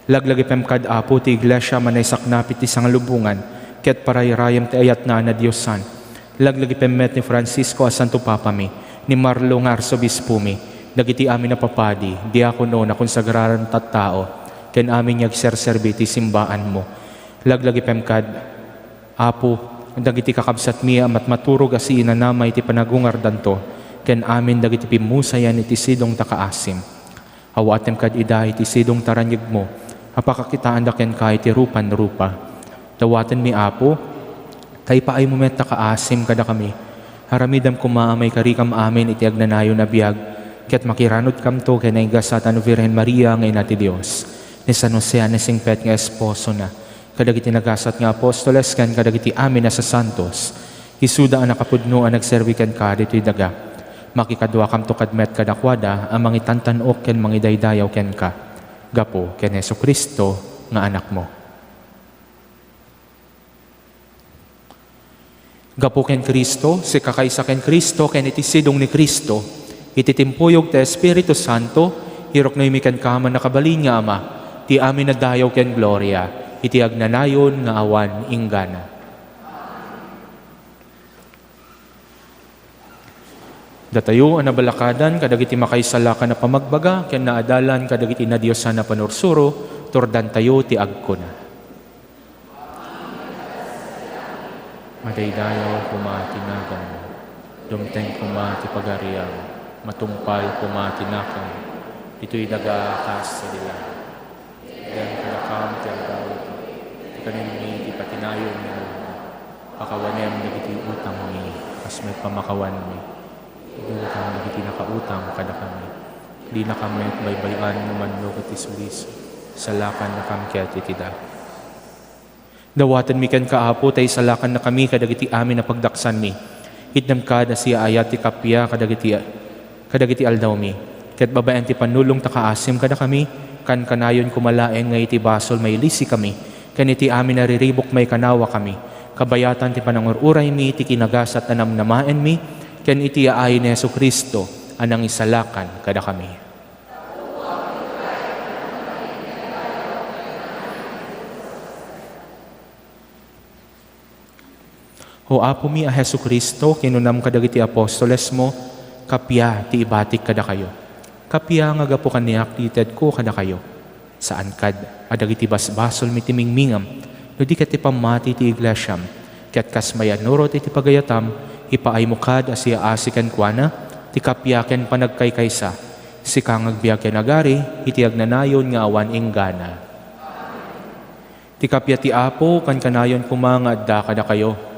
Laglagipem kad, Apo, ti Iglesia a manaysaknap iti sangalubongan ket parayrayem ti ayatna a nadiosan. Laglagipem met ni Francisco a Santo Papami, ni Marlo nga Arsobispomi, dagiti amin a papadi, diakono, nakonsagraran tattao, ken amin nga agserserbi iti simbaanmo. Laglagipem kad, Apo, dagiti kakabsatmi a matmaturog a siinanama iti panagungardanto, ken amin dagiti pimmusayan iti sidongta kaasim. Awatem kad ida iti sidongta raniegmo a pakakitaanda kenka iti rupan rupa. Dawatenmi, Apo, ta ipaaymo met ta kaasim kadakami. Aramidem koma a maikarikam amin iti agnanayon a biag, ket makiranudkamto ken naigasat a Birhen Maria nga Ina ti Dios, ni San Jose a naisingpet nga esposona, kadagiti nagasat nga apostoles ken kadagiti amin a sasantos, isuda a nakapudno a nagserbi kenka ditoy daga. Makikaduakamto kad met kadakuada a mangitantan-ok ken mangidaydayaw kenka. Gapu ken Jesu-Cristo nga Anakmo. Gapu ken Cristo, sika kaysa ken Cristo, ken iti sidong ni Cristo, iti timpuyog ti Espiritu Santo, iruknoymi kenka, mannakabalin nga Ama, ti amin a dayaw ken gloria, iti agnanayon nga awan inggana. Datayo a nabalakadan kadagiti makaisalakan a pamagbaga ken naadalan kadagiti nadiosan a panursuro, turdantayo ti agkuna. Madaydayaw koma ti naganmo. Dumteng koma ti pagariam. Matungpal koma ti nakam. Ditoy daga kas iti langit. Itdan kadakam ti aldaw iti. Ti kanenmi ti patinayon nga aldaw. Pakawanem dagiti utangmi, kas met pamakawanmi. Idurakam dagiti nakautang kadakami. Dinakam met baybay-an nga umannok iti sulis. Salakannakam ket iti daga. Dawatenmi kenka, Apo, ta isalakannakami kadagiti amin a pagdaksanmi. Itdem kad a siaayat ti kappia kadagiti, kadagiti aldawmi. Ket babaen ti pannulongta kaasim kadakami, kankanayon koma laeng nga iti basol mailisikami, ken iti amin a riribuk maikanawakami, kabayatan ti panangur-uraymi iti kinagasat a namnamaenmi, ken iti yaay ni Jesu-Cristo a nangisalakan kadakami. O Apomi a Jesu-Cristo, kinunam kadagiti apostolesmo, "Kappia ti ibatik kadakayo? Kappia nga gapu kaniak ti itedko kadakayo?" Saan kad a dagiti basbasolmi ti mingmingam, no di ket ti pammati ti iglesiam, ket kas mayannurot iti pagayatam, ipaaymo kad a siaasi kenkuana ti kappia ken panagkaykaysa, sika nga agbiag ken agari iti agnanayon nga awan inggana. Ti kappia ti Apo, kankanayon koma nga adda kadakayo.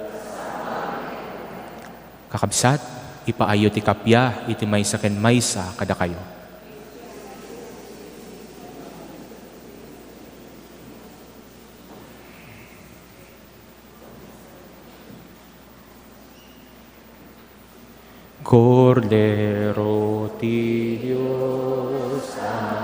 Kakabsat, ipaayyo ti kappia iti maysa ken maysa kadakayo. Kordero ti Dios a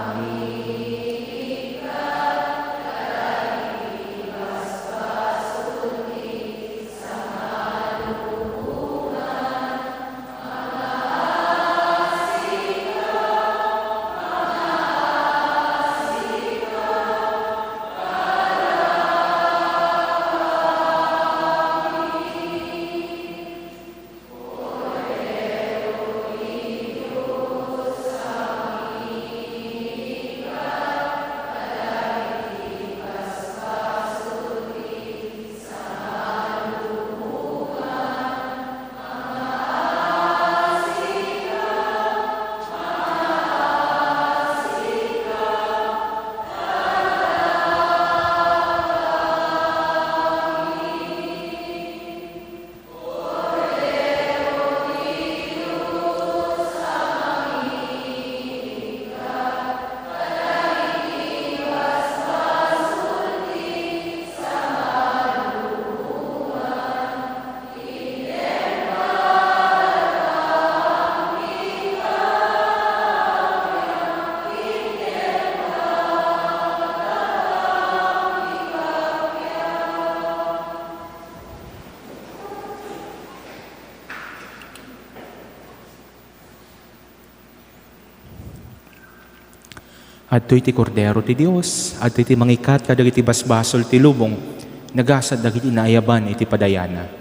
Adtoy ti Kordero ti Dios, adtoy ti mangikat kadagiti basbasol ti lubong, nagasat dagiti naayaban iti padayana.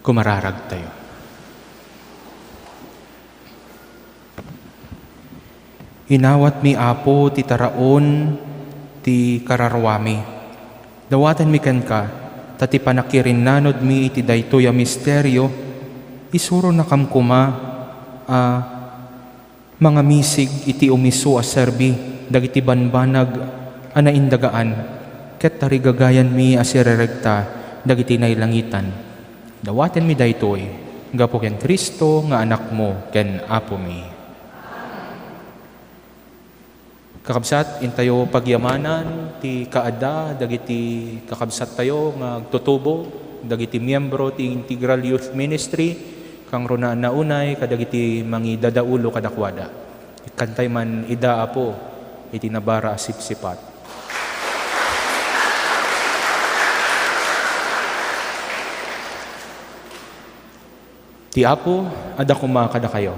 Kumararagtayo. Inawatmi, Apo, ti taraon ti kararuami. Dawatenmi kenka, ta ti pannakirinnanodmi iti daytoy a misterio, isuronakam koma a mangamisig iti umisu a serbi dagiti banbanag a naindagaan, ket tarigagayanmi a sireregta dagiti nailangitan. Dawatenmi daytoy gapu ken Cristo nga Anakmo ken Apomi. Kakabsat, intayo pagyamanan ti kaada dagiti kakabsattayo nga agtutubo, dagiti miembro ti Integral Youth Ministry, kangrunaan a unay kadagiti mangidadaulo kadakuada. Ikkantay man ida, Apo, iti nabara a sipsipat. Ti Apo adda koma kadakayo.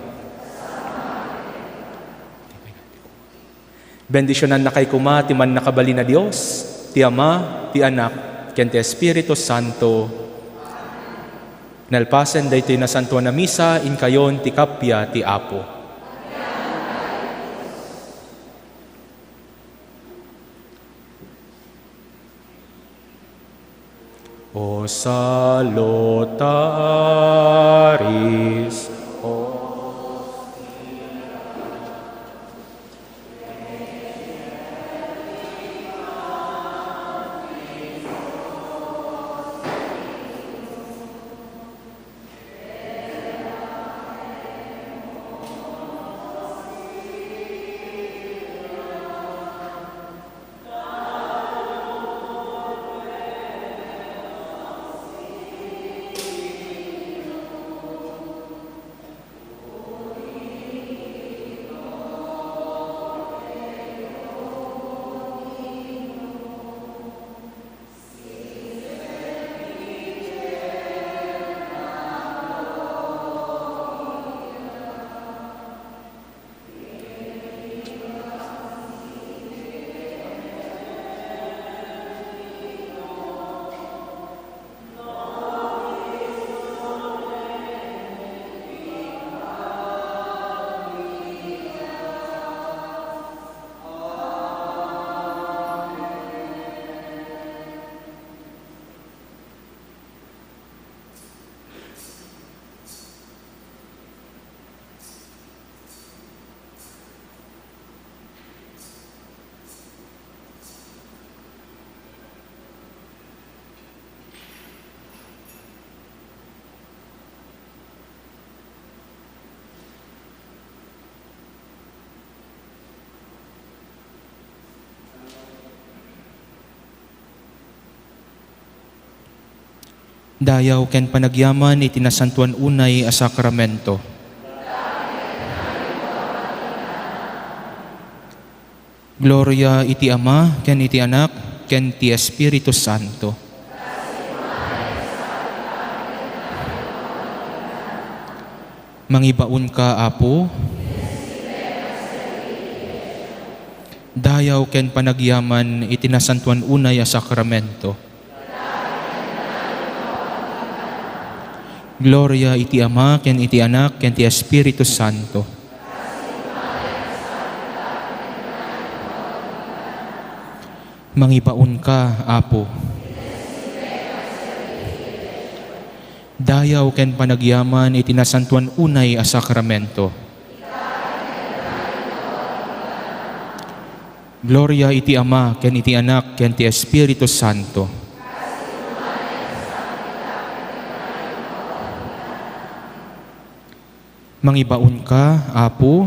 Bendisionannakay koma ti Mannakabalin a Dios, ti Ama, ti Anak, ken ti Espiritu Santo. Nalpasen daytoy nasantoan a misa, inkayon ti kappia ti Apo. O salutaris, o Dayaw ken panagyaman iti nasantoan unay a sakramento. Gloria iti Ama, ken iti Anak, ken ti Espiritu Santo. Mangibaonka, Apo. Dayaw ken panagyaman iti nasantoan unay a sakramento. Gloria iti Ama, ken iti Anak, ken ti Espiritu Santo. Mangibaonka, Apo. Dayaw ken panagyaman iti nasantoan unay a sakramento. Gloria iti Ama, ken iti Anak, ken ti Espiritu Santo. Mangibaonka, Apo.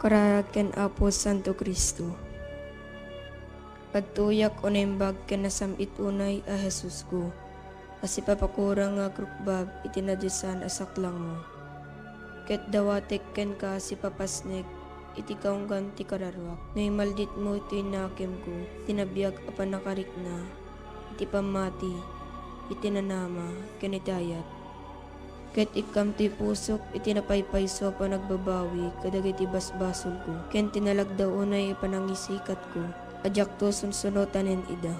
Kararag ken Apo Santo Cristo. Agtuyak o naimbag ken nasam-it unay a Jesusko, a sipapakurang nga agrukbab iti nadiosan a saklangmo. Ket dawatek kenka sipapasnek iti kaunggan ti kararuak. No imalditmo ti nakemko, ti nabiag a pannakarikna, iti pammati, iti nanama, ken iti ayat. Ket ikkam ti pusok iti napaypayso a panagbabawi kadagiti basbasolko, ken ti nalagda unay a panangisikatko a diakto sunsunotanen ida.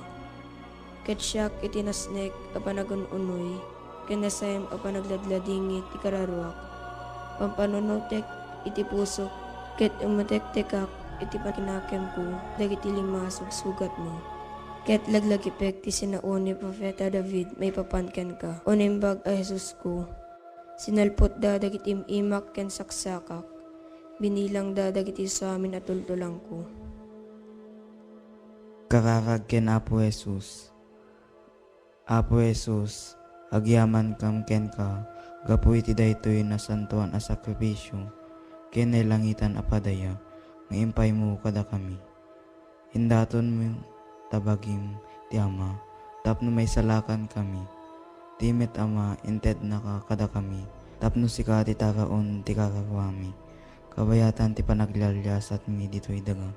Ket siak iti nasnek a panagun-unoy, ken nasayem a panagladladingit ti kararuak. Pampanunotek iti pusok, ket umutektekak iti pakinakemko dagiti lima a sugsugatmo. Ket laglagipek ti sinao ni Profeta David maipapan kenka, o naimbag a Jesusko. Sinalpotda dagiti im-imak ken saksakak, binilangda dagiti samin a tultulangko. Kararag ken Apo Jesus. Apo Jesus, agyamankam kenka gapu iti daytoy nasantoan a sakrifisio ken nailangitan a padaya nga impaymo kadakami. Indatonmo ta bagim ti Ama tapno maisalakankami. Ti met Ama, intednaka kadakami tapno sika ti taraon ti kararuami, kabayatan ti panaglialiasatmi ditoy daga.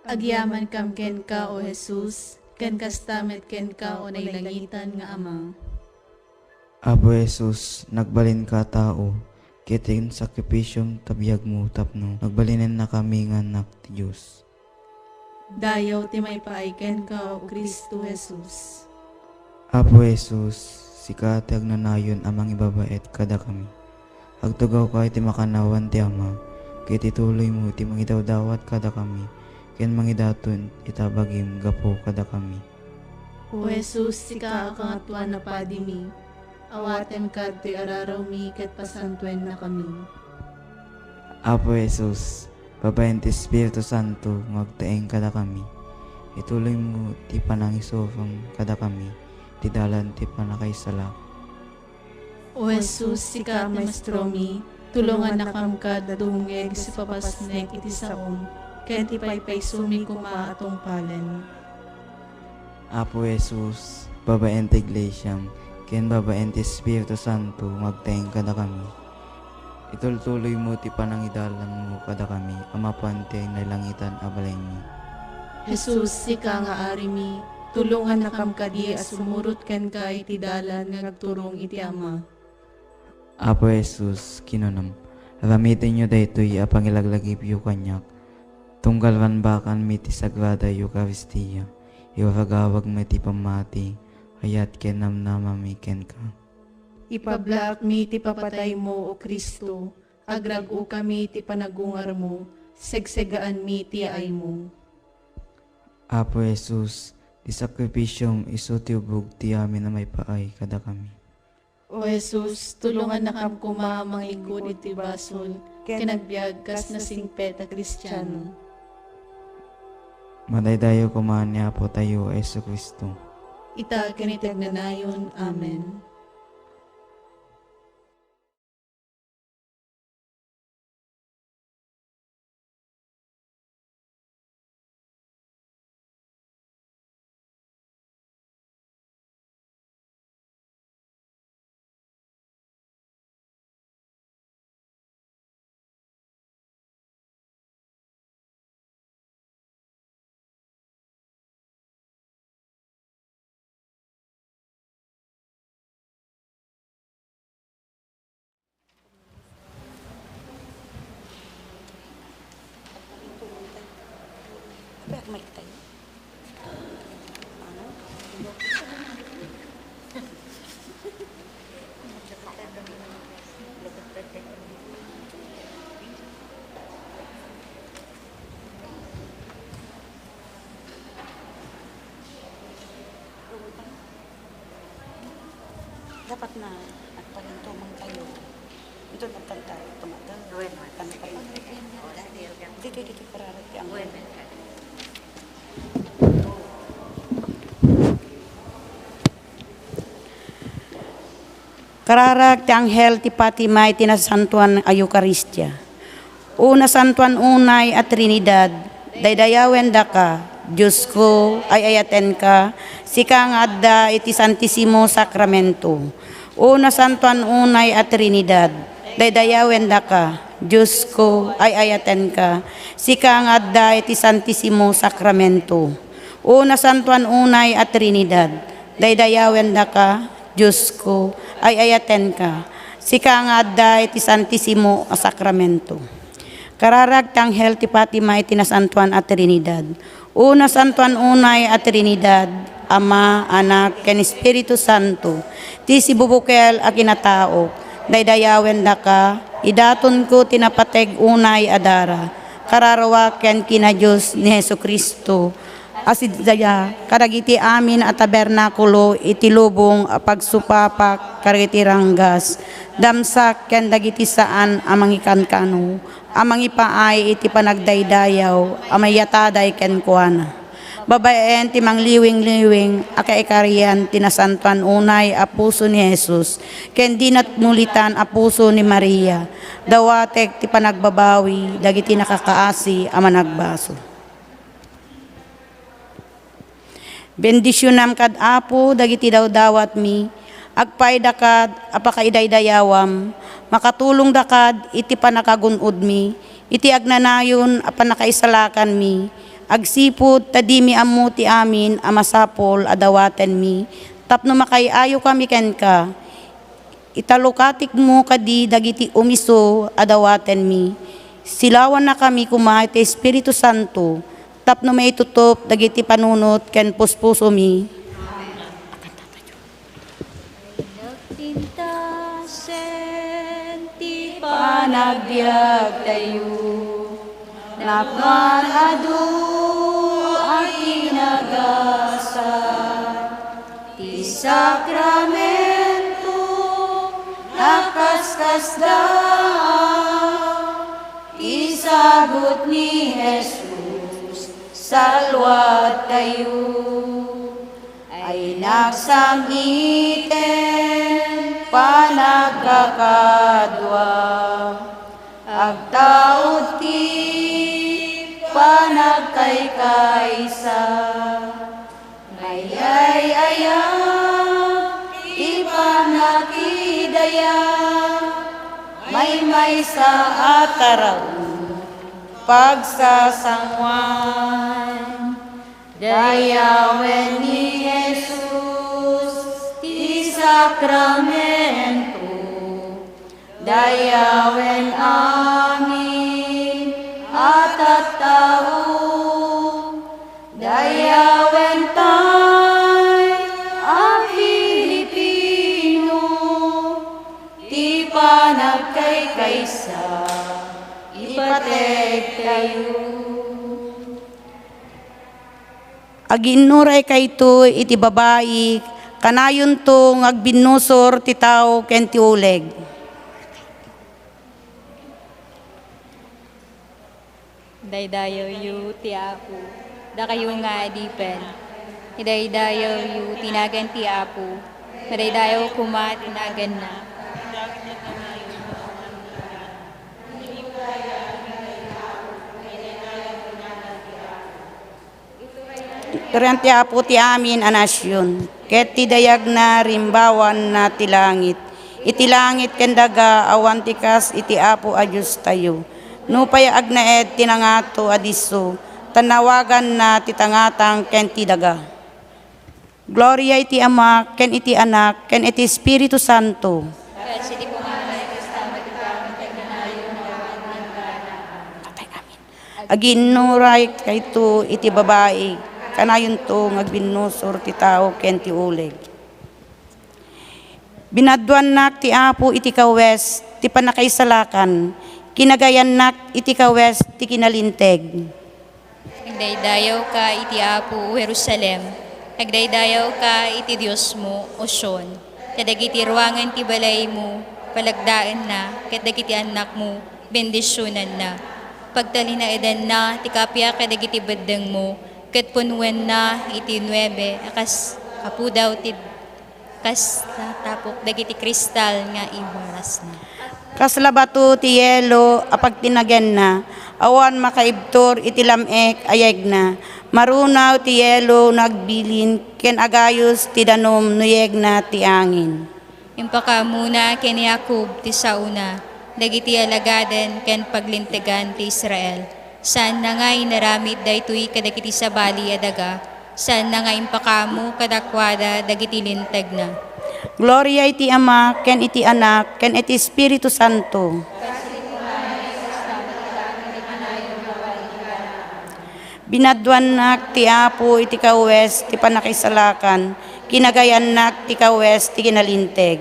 Agyamankam kenka, O Jesus, ken kasta met kenka, O nailangitan nga Ama. Apo Jesus, nagbalinka a tao, ket insakripisom ta biagmo tapno nagbalinennakami nga annak ti Dios. Dayaw ti maipaay kenka, O Cristo Jesus. Apo Jesus, sika ti agnanayon a mangibabaet kadakami. Agtugawka iti makannawan ti Ama, ket ituloymo ti mangidawdawat kadakami, ken mangidaton ita bagim gapu kadakami. O Jesus, sika a Kangatoan a Padimi, awatem kadtoy ararawmi ket pasantuennakami. Apo Jesus, babaen ti Espiritu Santo nga agtaeng kadakami, ituloymo ti panangisurom kadakami ti dalan ti pannakaisalakan. O Jesus, sika a Maestromi, tulongannakam kad dumngeg sipapasnek iti saom, ken ti paypaysomi koma a tungpalen. Apo Jesus, babaen ti Iglesiam, ken babaen ti Espiritu Santo nga agtaeng kadakami, itultuloymo ti panangidalanmo kadakami a mapan ti nailangitan a balaymi. Jesus, sika nga Arimi, tulongannakam kadi a sumurot kenka iti dalan nga agturong iti Ama. Apo Jesus, kinunam, aramitenyo daytoy a pangilaglagipyo kaniak, tunggal rambakanmi ti Sagrada Eukaristia, iwaragawagmi ti pammati, ayat ken namnamami kenka. Ipablaakmi ti papataymo, O Cristo, agrag-okami ti panagungarmo, segsegaanmi ti yaaymo. Apo Jesus, ti sakrifisiom isu ti ubog ti amin a maipaay kadakami. O Jesus, tulongannakam koma a mangikut iti basol, ken agbiag kas nasingpet a Kristiano. Madaydayaw koma ni Apotayo a Jesu-Cristo. Ita ken iti agnanayon. Amen. Dapat na nagpalantumang tayo. Ito nagkanta, ito nga daw. Kanta pa rin. Dito, dito, kararag ti ang. Kararag ti anghel ti Fatima iti nasantoan a Eukaristia. O nasantoan unay a Trinidad, daydayawendaka, Diosko, ay-ayatenka, sika nga adda iti Santisimo Sakramento. O nasantoan unay a Trinidad, daydayawendaka, Diosko, ay-ayatenka, sika nga adda iti Santisimo Sakramento. O nasantoan unay a Trinidad, daydayawendaka, Diosko, ay-ayatenka, sika nga adda iti Santisimo a Sakramento. Kararag ti anghel ti Fatima iti nasantoan a Trinidad. O nasantoan unay a Trinidad, Ama, Anak, ken Espiritu Santo, ti sibubukel a kinataok, daydayawendaka, idatonko ti napateg unay a dara, kararua ken kina Dios ni Jesu-Cristo, a sidaya kadagiti amin a tabernakulo iti lubong a pagsupapak kadagiti ranggas, damsak ken dagiti saan a mangikankano a mangipaay iti panagdaydayaw a mayataday kenkuana. Babaen ti mangliwingliwing a kaikarian ti nasantoan unay a puso ni Jesus ken di natmulitan a puso ni Maria, dawatek ti panagbabawi dagiti nakakaasi a managbaso. Bendisionam kad Apo dagiti dawdawatmi, agpayda kad a pakaidaydayawam, makatulongda kad iti pannakagun-odmi, iti agnanayon a pannakaisalakanmi, agsipud ta dimi ammo ti amin a masapul a dawatenmi, tapno makaay-ayokami kenka. Italukatikmo kadi dagiti umiso a dawatenmi. Silawannakami koma iti Espiritu Santo tapno maitutup dagiti panunot ken puspusomi. Nagtintasen ti panagbiagtayo. Napman adu a kinagasat ti sakramento, nakaskasdaaw ti sagut ni Jesus, saluadtayo. Ay nagsam-iten panagkakadua, agtaud ti panagkaykaysa, mayay-ayat ti pannakidaya, maymaysa a taraon, pagsasangoan. Dayawen ni Jesus ti sakramento, dayawen amin a tattao, dayawen tay a Filipino, ti panagkaykaysa, ipategtayo. Aginnuraykayto iti babai, kanayonto nga agbinnusor ti tao ken ti uleg. Daydayawyo ti Apo, dakayo nga adipen. Idaydayawyo ti nagan ti Apo, madaydayaw koma ti naganna. Iturian ti Apo ti amin a nasion, ket ti dayagna rimbawanna ti langit. Iti langit ken daga, awan ti kas iti Apo a Diostayo. Nupay agnaed ti nangato a disso, ta nawaganna ti tangatang ken ti daga. Gloria iti Ama, ken iti Anak, ken iti Espiritu Santo. Kas iti punganay, kasta met iti amin ken kanayon nga awan nagana. Amin. Aginnuraykayto iti babai, kanayonto nga agbinnusor ti tao ken ti uleg. Binaduannak ti Apo iti kawes ti pannakaisalakan, kinagayannak iti kawes ti kinalinteg. Agdaydayawka iti Apo, O Jerusalem. Agdaydayawka iti Diosmo, O Sion. Kadagiti ruangan ti balaymo, palagdaenna, ket dagiti annakmo, bendisionanna. Pagtalinaedanna ti kappia kadagiti beddengmo, ket punwenna iti nuebe a kas-, a pudaw ti kas natapok dagiti kristal nga iwarasna. Kasla bato ti yelo a pagtinagenna, awan makaibtur iti lam-ek a yegna. Marunaw ti yelo nga agbilin ken agayus ti danum no yegna ti angin. Impakaamuna ken ni Jacob ti saona, dagiti alagaden ken paglintegan ti Israel. Saanna nga inaramid daytoy kadagiti sabali a daga, saanna nga impakaammo kadakuada dagiti lintegna. Gloria iti Ama, ken iti Anak, ken iti Espiritu Santo. Binaduannak ti Apo iti kawes ti pannakaisalakan, kinagayannak ti kawes ti kinalinteg.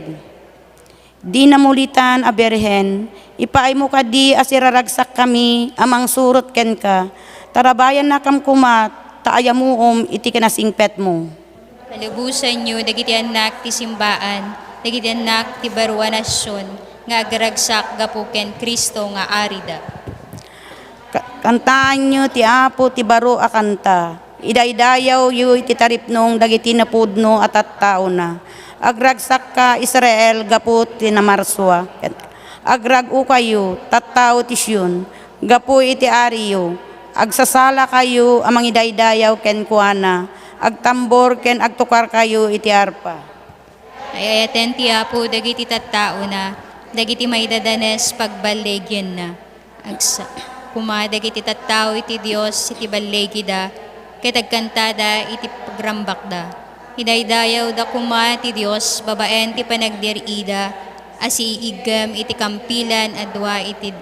Dina mulitan a Birhen, ipaaymo kadi a siraragsakkami a mangsurot kenka, tarabbayannakam koma ta ayamuom iti kinasingpetmo. Palubosanyo dagiti annak ti simbaan, dagiti annak ti baro a nasion nga agragsak gapu ken Cristo nga Arida. Ka-, kantaanyo ti Apo ti baro a kanta. Idaydayawyo iti taripnong dagiti napudno a tattaona. Agragsakka, Israel, gapu ti namarsua. Agrag-okayo, tattao ti Sion, gapu iti Ariyo. Agsasalakayo a mangidaydayaw kenkuana. Agtambor ken agtukarkayo iti arpa. Ay-ayaten ti Apo dagiti tattaona, dagiti maidadanes pagballigianna. Agsa-, koma dagiti tattao iti Dios iti balligida, ket agkantada iti pagrambakda. Idaydayawda koma ti Dios babaen ti panagrir-ida a siiggem iti kampilan a dua iti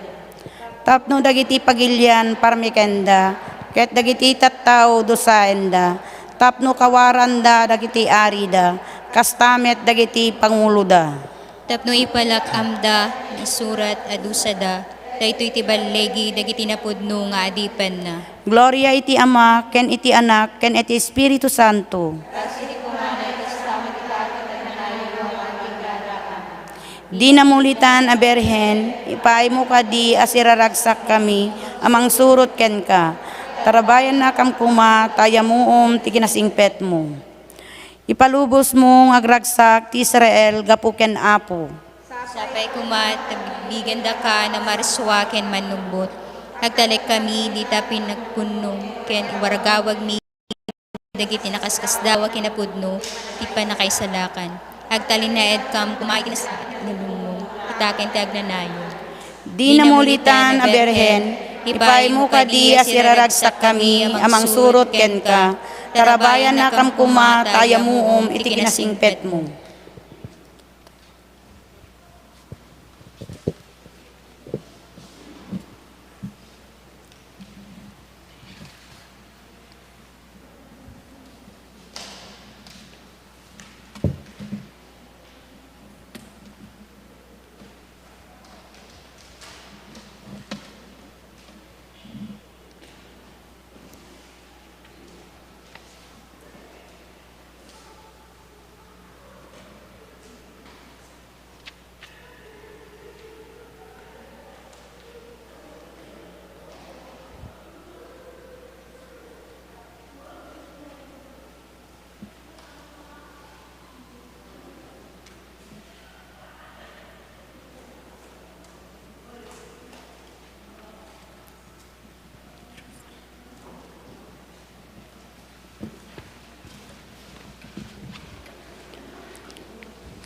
tapno dagiti pagilian parmekenda, ket dagiti tattao dusaenda, tapno kawaranda dagiti arida, kasta met dagiti panguloda. Tapno ipalak-amda, isurat a dusada, daytoy ti balligi dagiti napudno nga adipenna. Gloria iti Ama, ken iti Anak, ken iti Espiritu Santo. Dina mulitan a Birhen, ipaaymo kadi a siraragsakkami a mangsurot kenka. Tarabbayannakam koma ta ayamuom ti kinasingpetmo. Ipalubosmo nga agragsak ti Israel gapu ken Apo. Sapay koma ta bigbigandaka a namarsua ken mannubbot. Agtalekkami dita pinagkunno ken iwaragawagmi dagiti nakaskasdaaw a kinapudno ti pannakaisalakan. Agtalinaedkam koma iti nas-, nalungngo, ita ken ti agnanayon. Dina mulitan a Birhen, ipaaymo kadi a siraragsakkami a mangsurot kenka, tarabbayannakam koma ta ayamuom iti kinasingpetmo.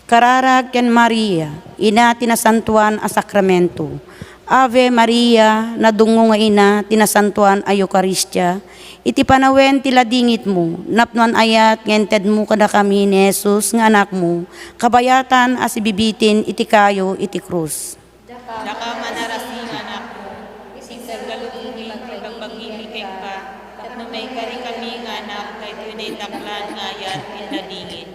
Kararag ken Maria, Ina ti Nasantoan a Sakramento. Ave Maria, nadungngo nga Ina ti Nasantoan a Eukaristia, iti panawen ti ladingitmo, napnoan ayat nga intedmo kadakami ni Jesus nga Anakmo, kabayatan a sibibitin iti kayo iti krus. Daka manarasi nga anakko, isiggalugi ti pagbagimi kenka, tapno maikarikami nga anak daytoy naindaklan nga ayat ken nadingit.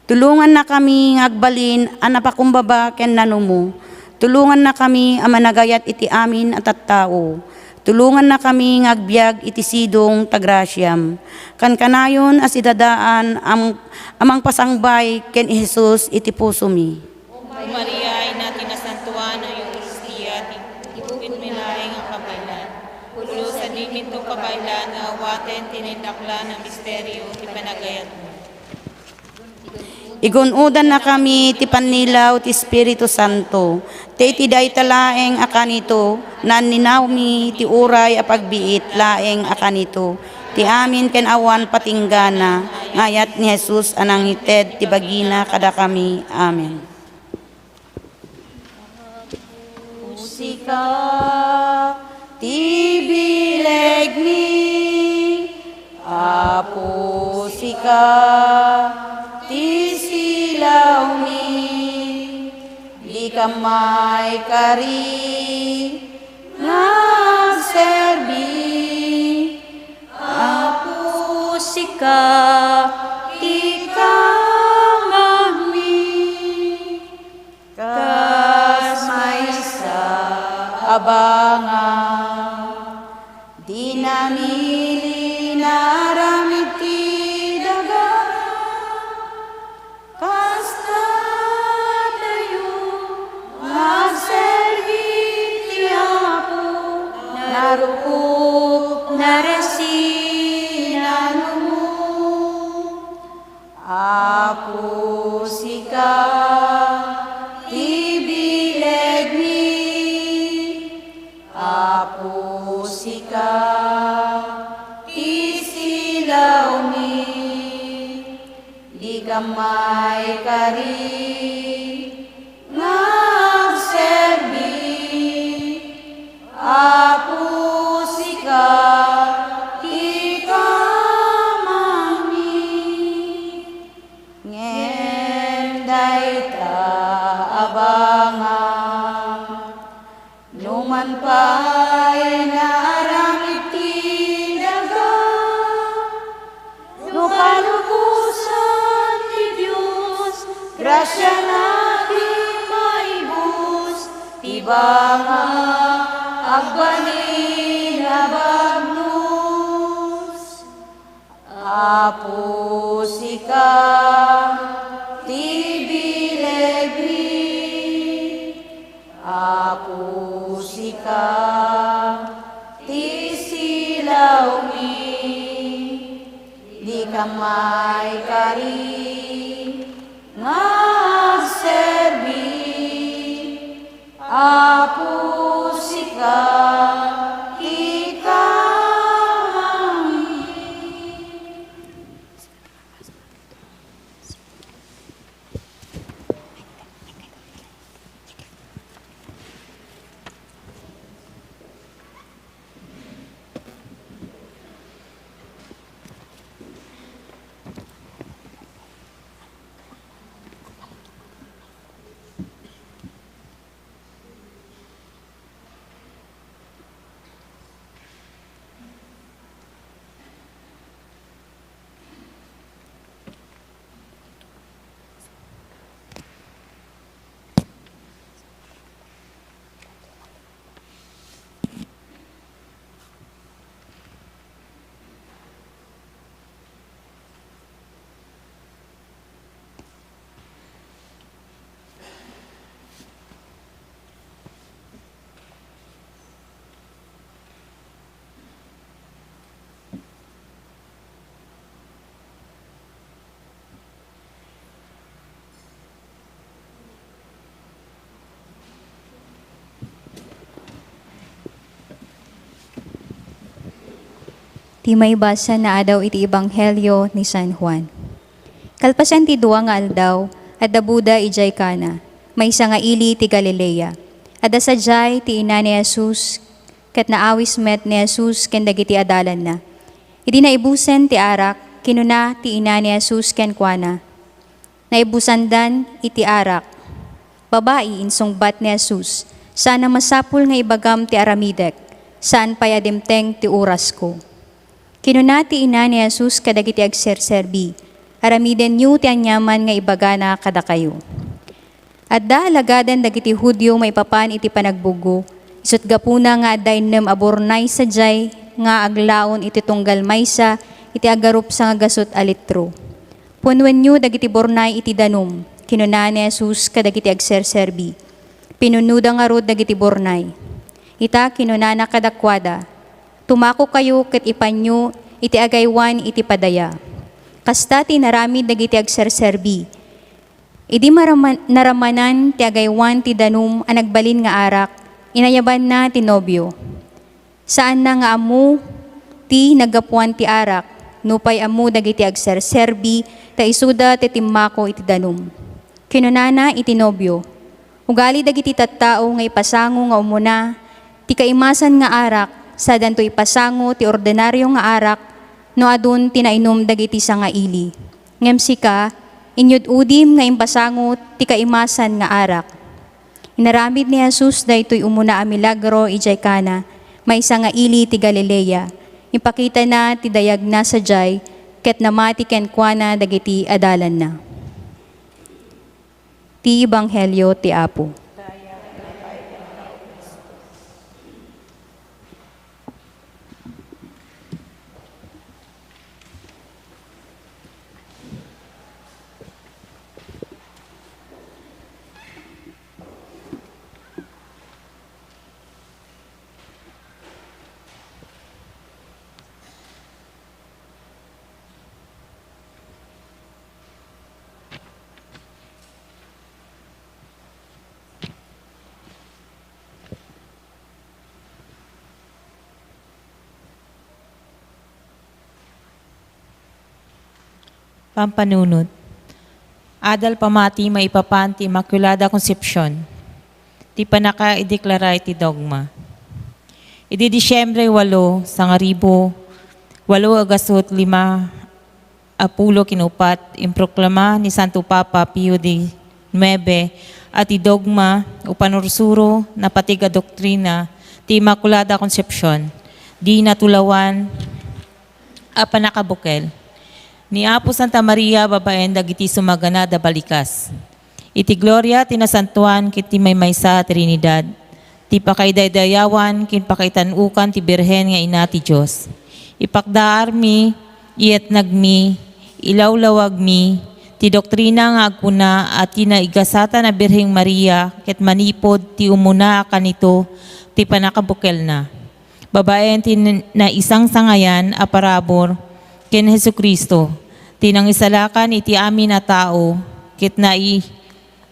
Tulongannakami nga agbalin a napakumbaba ken nanumo. Tulongannakami a managayat iti amin a tattao. Tulongannakami nga agbiag iti sidong ta grasiam. Kankanayon a sidadaan a mang-, a mangpasangbay ken ni Jesus iti pusomi. O Maria, Ina ti Nasantoan a Eukaristia, ti bukitmi laeng a kabaelan. Pulos a diminto kabaelan nga awaten ti naindaklan a misterio ti panagayatmo. Igun-odannakami ti pannilaw ti Espiritu Santo. Ti iti dayta laeng a kanito, nanninawmi ti uray a pagbiit laeng a kanito, ti amin ken awan patinggana, nga ayat ni Jesus a nangited ti bagina kadakami. Amen. Sika ti bilegmi, Apo, sika ti silawmi, dika maikari nga agserbi. Apo, sika ti kamangmi. Kas maysa a banga, di namili nga aramid ti daga. Kasta tayo nga agserbi ti Apo, narukop, narasi, nanumot. Apo, sika ti bilegmi. Apo, sika ti silawmi. Dika maikari nga agserbi. Apo, sika ti kamangmi. Ngem dayta a banga, numan pay nga aramid ti daga, no kalubosan ti Dios, grasiana ti maibus, ti banga agbalin a bagnos. Apo, sika ti bilegmi. Apo, sika ti silawmi. Dika maikari nga agserbi. Apo, sika ti kamangmi. Ti maibasa nga addaw iti Ebanghelio ni San Juan. Kalpasan ti dua nga aldaw, adda boda idiay Cana, maysa nga ili ti Galilea. Adda sadiay ti ina ni Jesus, ket naawis met ni Jesus ken dagiti adalanna. Idi naibusen ti arak, kinuna ti ina ni Jesus kenkuana, naibusandan iti arak. "Babai," insungbat ni Jesus, "saan a masapul nga ibagam ti aramidek, saan pay a dimteng ti orasko." Kinuna ti ina ni Jesus kadagiti agserserbi, "Aramidenyo ti aniaman nga ibagana kadakayo." Adda alagaden dagiti Judio maipapan iti panagbugo, isut' gapuna nga adda innem a burnay sadiay nga aglaon iti tunggal maysa iti agarup sangagasut a litro. "Punnoenyo dagiti burnay iti danum," kinuna ni Jesus kadagiti agserserbi. Pinunnoda ngarud dagiti burnay. Ita, kinunana kadakuada, "Tumakokayo ket ipanyo iti agaywan iti padaya." Kasta ti inaramid dagiti agserserbi. Idi maraman-, naramanan ti agaywan ti danum a nagbalin nga arak, inayabanna ti nobio. Saanna nga ammo ti naggapuan ti arak, nupay ammo dagiti agserserbi ta isuda ti timmako iti danum. Kinunana iti nobio, "Ugali dagiti tattao nga ipasango nga umuna ti kaimasan nga arak, sadanto ipasango ti ordinario nga arak no adun ti nainum dagiti sangaili. Ngem sika, inyud-udim nga impasango ti kaimasan nga arak." Inaramid ni Jesus daytoy umuna a milagro idiay Cana, maysa nga ili ti Galilea. Impakitana ti dayagna sadiay, ket namati kenkuana dagiti adalanna. Ti Ebanghelio ti Apo. Pampanunot. Adal pamati maipapan ti Immaculada Concepcion. Ti pannakaideklara iti dogma. Idi Disiembre walo, sangaribu, walo agasut lima a pulo ken upat, improklama ni Santo Papa Pio di Nuebe a ti dogma o panursuro, napatig a doktrina ti Immaculada Concepcion, di natulawan a pannakabukel ni Apo Santa Maria babaen dagiti sumaganad a balikas. Iti gloria ti nasantoan ket ti maymaysa a Trinidad, ti pakaidaydayawan ken pakaitan-okan ti Birhen nga Ina ti Dios. Ipakdaarmi, iyatnagmi, ilawlawagmi ti doktrina nga agkuna a ti naigasatan a Birheng Maria ket manipud ti umuna a kanito ti pannakabukelna. Babaen ti n-, naisangsangayan a parabur ken Jesu-Cristo, ti nangisalakan iti amin a tao, ket nai-,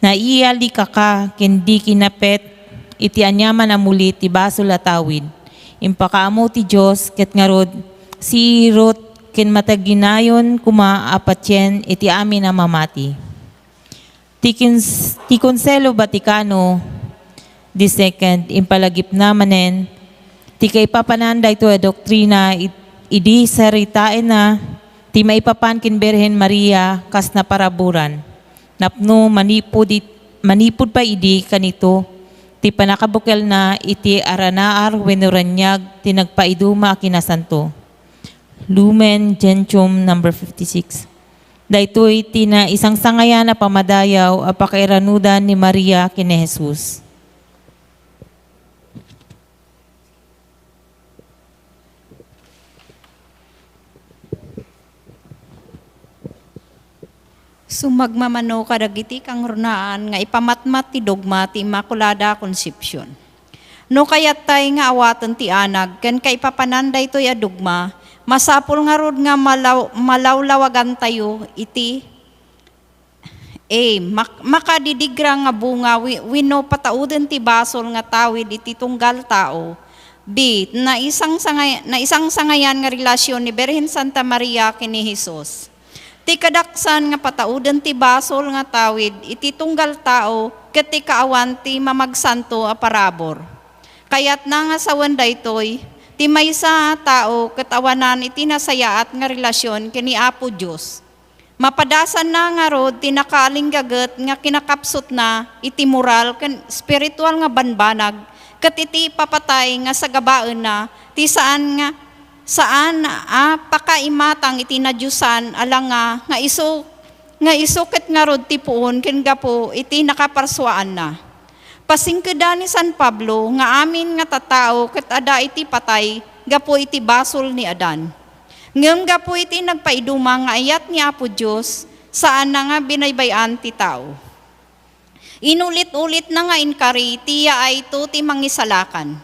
naiyalikaka ken di kinapet iti aniaman a mulit ti basol a tawid. Impakaammo ti Dios, ket ngarud, siirut ken mataginayon koma a patien iti amin a mamati. Ti kins-, ti Konselo Vaticano the second, impalagipna manen ti kaipapanan daytoy a doktrina id-, idi saritaenna ti maipapan ken Birhen Maria kas naparaburan. Napno manipud it-, manipud pay idi kanito ti pannakabukelna iti aranaar wenno raniag ti nagpaiduma a kinasanto. Lumen Gentium number fifty-six. Daytoy ti naisangsangayan a pammadayaw a pakairanudan ni Maria ken ni Jesus. Sumagmamano kadagiti kangrunaan nga ipamatmat ti dogma ti Immaculada Concepcion. No kayattay nga awaten ti anag ken kaipapanan daytoy a dogma, masapul ngarud nga malaw-, malawlawagantayo iti A. Mak-, makadidigra nga bunga wi-, wenno patauden ti basol nga tawid iti tunggal tao. B. Naisangsangay-, naisangsangayan nga relasyon ni Birhen Santa Maria ken ni Jesus. Ti kadaksan nga patauden ti basol nga tawid iti tunggal tao ket ti kaawan ti mamagsanto a parabur. Kayatna nga sawen daytoy, ti maysa a tao ket awanan iti nasayaat nga relasyon ken ni Apo Dios. Mapadasanna ngarud ti nakaalinggaget nga kinakapsutna iti moral ken espiritual nga banbanag ket iti ipapatay nga sagabaenna ti saan nga, saan a pakaimatang iti nadiosan a langa nga isu, nga isu ket ngarud ti puon ken gapu iti nakaparsuaanna. Pasingkeda ni San Pablo nga amin nga tattao ket adda iti patay gapu iti basol ni Adan. Ngem gapu iti nagpaiduma nga ayat ni Apo Dios, saanna nga binaybay-an ti tao. Inulit-ulitna nga inkari ti yaayto ti mangisalakan.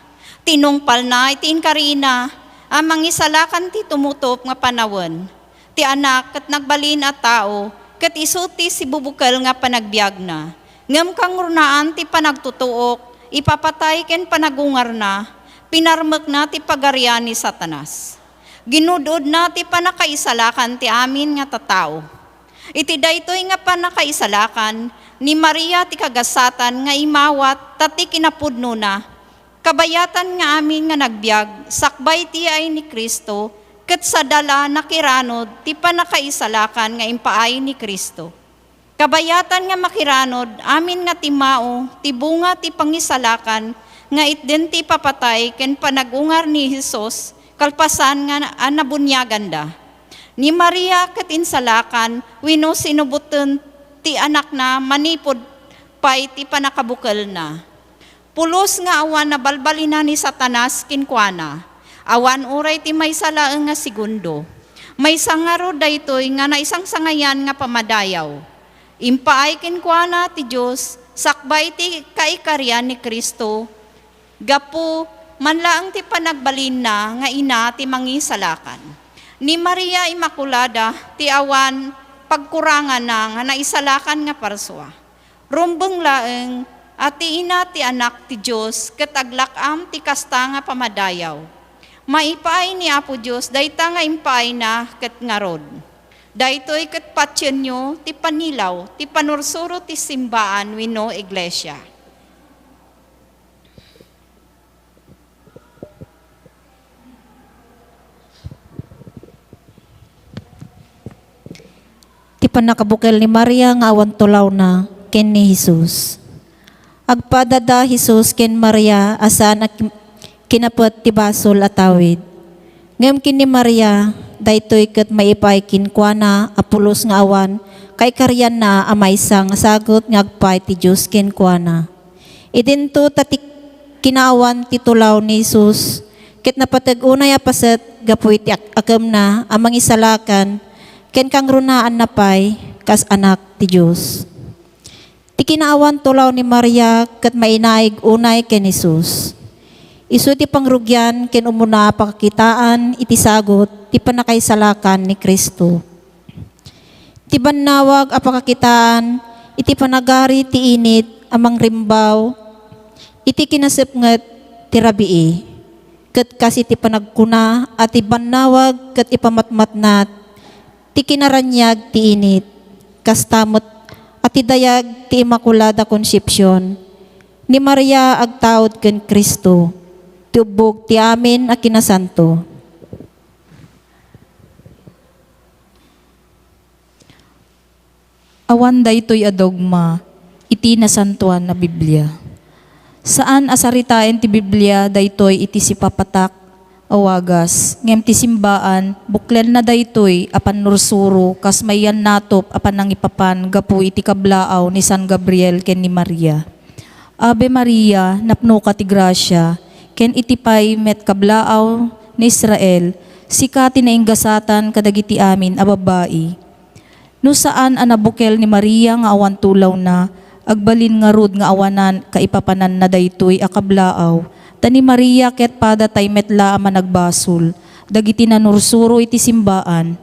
Tinungpalna iti inkarina a mangisalakan ti tumutop nga panawen. Ti Anak ket nagbalin a tao, Ket isu ti sibubukel nga panagbiagna. Ngem kangrunaan ti panagtutuok, ipapatay ken panagungarna, pinarmekna ti pagarian ni Satanas. Ginudodna ti pannakaisalakan ti amin nga tattao. Iti daytoy nga pannakaisalakan, ni Maria ti kagasatan nga imawat ta ti kinapudnona, kabayatan nga amin nga nagbiag sakbay ti yaay ni Cristo, ket sadala nakiranod ti pannakaisalakan nga impaay ni Cristo. Kabayatan nga makiranod amin nga timmao ti bunga ti pangisalakan nga itden ti ipapatay ken panagungar ni Jesus kalpasan nga a nabuniaganda. Ni Maria ket insalakan wenno sinuboten ti anakna manipud pay ti pannakabukelna. Pulos nga awan nabalbalina ni Satanas kenkuana. Awan uray ti maysa laeng nga segundo. Maysa ngarud daytoy nga naisangsangayan nga pammadayaw. Impaay kenkuana ti Dios sakbay ti kaikarian ni Cristo, gapu man laeng ti panagbalinna nga ina ti mangisalakan. Ni Maria Immaculada ti awan pagkuranganna nga naisalakan nga parsua. Rumbeng laeng a ti ina ti Anak ti Dios ket aglak-am ti kasta nga pammadayaw. Maipaay ni Apo Dios dayta nga impaayna ket ngarud. Daytoy ket patienyo ti panilaw ti pannursuro ti simbaan wenno iglesia. Ti pannakabukel ni Maria nga awan tulawna ken ni Jesus. Agpada da Jesus ken Maria a saan a kim-, kinapet ti basol a tawid. Ngem ken ni Maria, daytoy ket maipaay kenkuana a pulos nga awan kaikarianna a maysa nga sagut nga agpaay ti Dios kenkuana. Idinto ta ti kinaawan ti tulaw ni Jesus, ket napateg unay a paset gapu iti ak-, akemna a mangisalakan, ken kangrunaanna pay kas Anak ti Dios. Ti kinaawan tulaw ni Maria ket mainaig unay ken Jesus. Isu ti pangrugian ken umuna a pakakitaan iti sagut ti pannakaisalakan ni Cristo. Ti bannawag a pakakitaan iti panagari ti init a mangrimbaw iti kinasepnget ti rabii, ket kas iti panagkuna a ti bannawag ket ipamatmatna ti kinaraniag ti init, kasta met a ti dayag ti Immaculada Concepcion, ni Maria agtaud ken Cristo, ti ubbog ti amin a kinasanto. Awan daytoy a dogma iti Nasantoan a Biblia. Saan a saritaen ti Biblia daytoy iti sipapatak a wagas, ngem ti simbaan, buklenna daytoy a pannursuro kas mayannatop a panangipapan gapu iti kablaaw ni San Gabriel ken ni Maria. Ave Maria, napnoka ti grasia, ken iti pay met kablaaw ni Israel, sika ti nainggasatan kadagiti amin a babbai. No saan a nabukel ni Maria nga awan tulawna, agbalin ngarud nga awanan kaipapananna daytoy a kablaaw, ta ni Maria ket pada tay met la a managbasol dagiti nanursuro iti simbaan.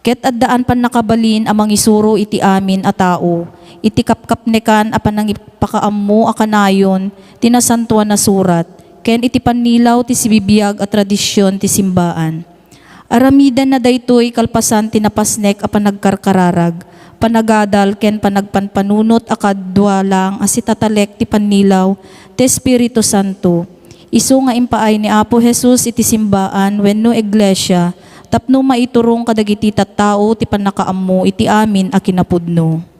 Ket addaan pannakabalin a mangisuro iti amin a tao iti kapkapnekan a panangipakaammo a kanayon ti Nasantoan a Surat ken iti pannilaw ti sibibiag a tradision ti simbaan. Aramidenna daytoy kalpasan ti napasnek a panagkarkararag, panagadal, ken panagpanpanunot a kadua laeng a sitatalek ti pannilaw ti Espiritu Santo. Isu nga impaay ni Apo Jesus iti simbaan wenno iglesia tapno maiturong kadagiti tattao ti pannakaammo iti amin a kinapudno.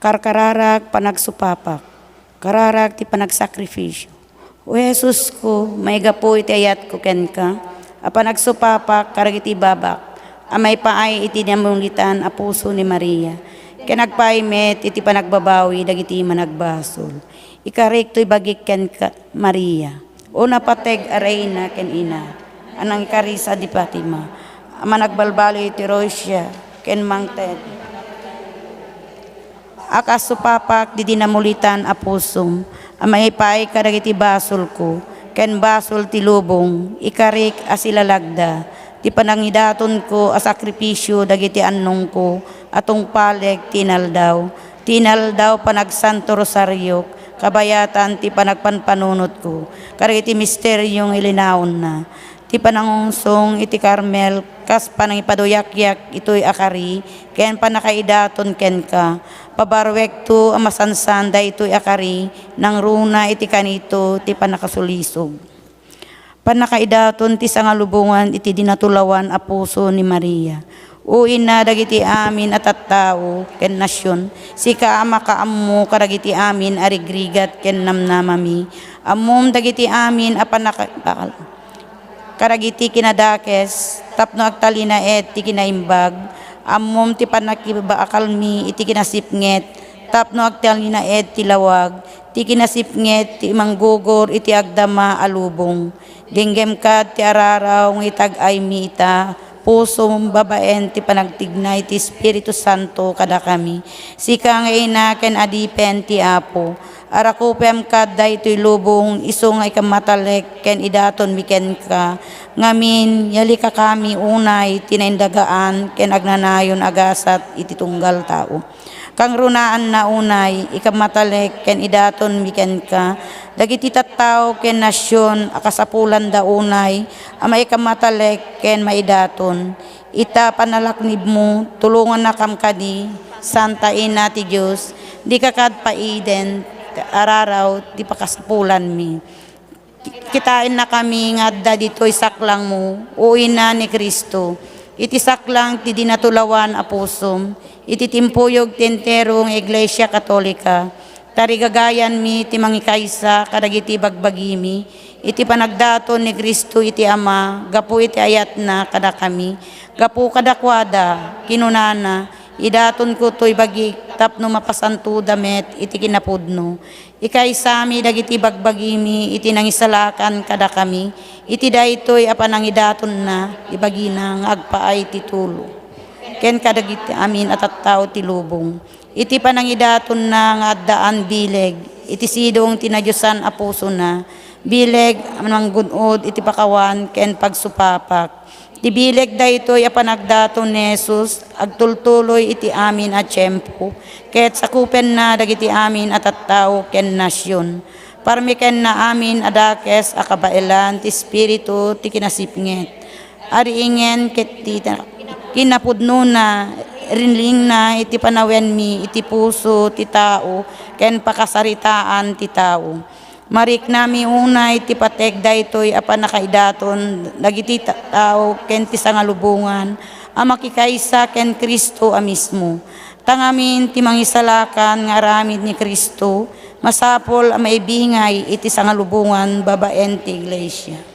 Karkararag, panagsupapak. Kararag ti panagsakrifisio. O Jesusko, maigapu iti ayatko kenka, a panagsupapak kadagiti babak, a maipaay iti namulitan a puso ni Maria, ken agpaay met iti panagbabawi dagiti managbasol. Ikarik toy bagik kenka, Maria. O napateg a reyna ken ina a nangikari sadi Fatima, a managbalbaliw iti Russia ken mangted a kasupapak didi namulitan a pusom a maipaay kadagiti basolko ken basol ti lubong, ikarik a silalagda ti panangidatonko a sakrifisio dagiti annongko a tungpalek ti inaldaw, ti inaldaw panagsanto rosariok, kabayatan ti panagpanpanunotko kadagiti misterio nga ilinaonna, ti panangungsong iti Karmel kas panangipaduyakyak itoy a kari ken pannakaidaton kenka. Pabaruekto a masansan daytoy a kari nangruna iti kanito ti pannakasulisog. Pannakaidaton ti sangalubongan iti dinatulawan a puso ni Maria. O Ina dagiti amin a tattao ken nasion, sika a makaammo kadagiti amin a rigrigat ken namnamami. Ammom dagiti amin a pannaka-, kadagiti kinadakes tapno agtalinaed ti kinaimbag. Ammom ti pannakibaakalmi iti kinasipnget tapno agtalinaed ti lawag, ti kinasipnget ti manggugor iti agdama a lubong. Denggemkad ti araraw nga itag-aymi ita pusom babaen ti panagtignay ti Espiritu Santo kadakami. Sika nga ina ken adipen ti Apo, arakupem kad daytoy lubong isu nga ikammatalek ken idatonmi kenka. Ngamin, yalikakami unay ti naindagaan ken agnanayon a gasat iti tunggal tao. Kangrunaanna unay, ikammatalek ken idatonmi kenka dagiti tattao ken nasion a kasapulanda unay a maikammatalek ken maidaton. Ita pannalaknibmo, tulongannakam kadi, Santa Ina ti Dios, dika kad paiden ti araraw ti pakasapulanmi. Kitaennakami nga adda ditoy saklangmo, o Ina ni Cristo, iti saklang ti dinatulawan a pusom, iti timpuyog ti entero nga Iglesia Katolika. Tarigagayanmi ti mangikaysa kadagiti bagbagimi iti panagdaton ni Cristo iti Ama gapu iti ayatna kadakami. Gapu kadakuada, kinunana, idatonko toy bagik tapno mapasantoda met iti kinapudno. Ikaysami dagiti bagbagimi iti nangisalakan kadakami iti daytoy a panangidatonna ti bagina nga agpaay ti tulo ken kadagiti amin a tattao ti lubong. Iti panangidatonna nga addaan bileg iti sidong ti nadiosan a pusona, bileg a manggun-od iti pakawan ken pagsupapak. Ti bileg daytoy a panagdaton ni Jesus agtultuloy iti amin a tiempo, ket sakupenna dagiti amin a tattao ken nasion. Parmekenna amin a dakes a kabaelan ti Espiritu ti kinasipnget. Ariingen ket ti kinapudnona, rinlingna iti panawenmi iti puso ti tao ken pakasaritaan ti tao. Mariknami unay ti pateg daytoy a pannakaidaton dagiti ta-, tao ken ti sangalubongan a makikaysa ken Cristo a mismo. Ta ngamin ti mangisalakan nga aramid ni Cristo, masapul a maibingay iti sangalubongan babaen ti iglesia.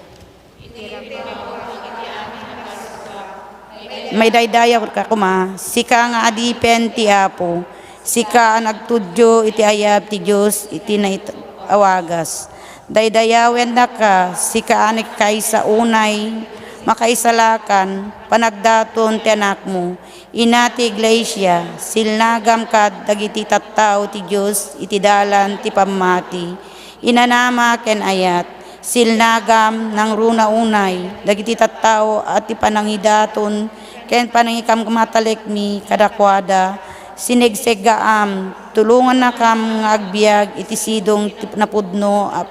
Maidaydayaw ka koma, sika nga adipen ti Apo, sika a nagtudyo iti ayab ti Dios iti nait-, awagas. Daydayawennaka, sika a nakikaysa unay makaisalakan panagdaton ti Anakmo, Ina ti Iglesia, silnagam kad dagiti tattao ti Dios iti dalan ti pammati, inanama ken ayat. Silnagam nangruna unay dagiti tattao a ti panangidaton ken panangikammatalekmi kadakuada. Sinegseggaam, tulongannakam nga agbiag iti sidong ti napudno a,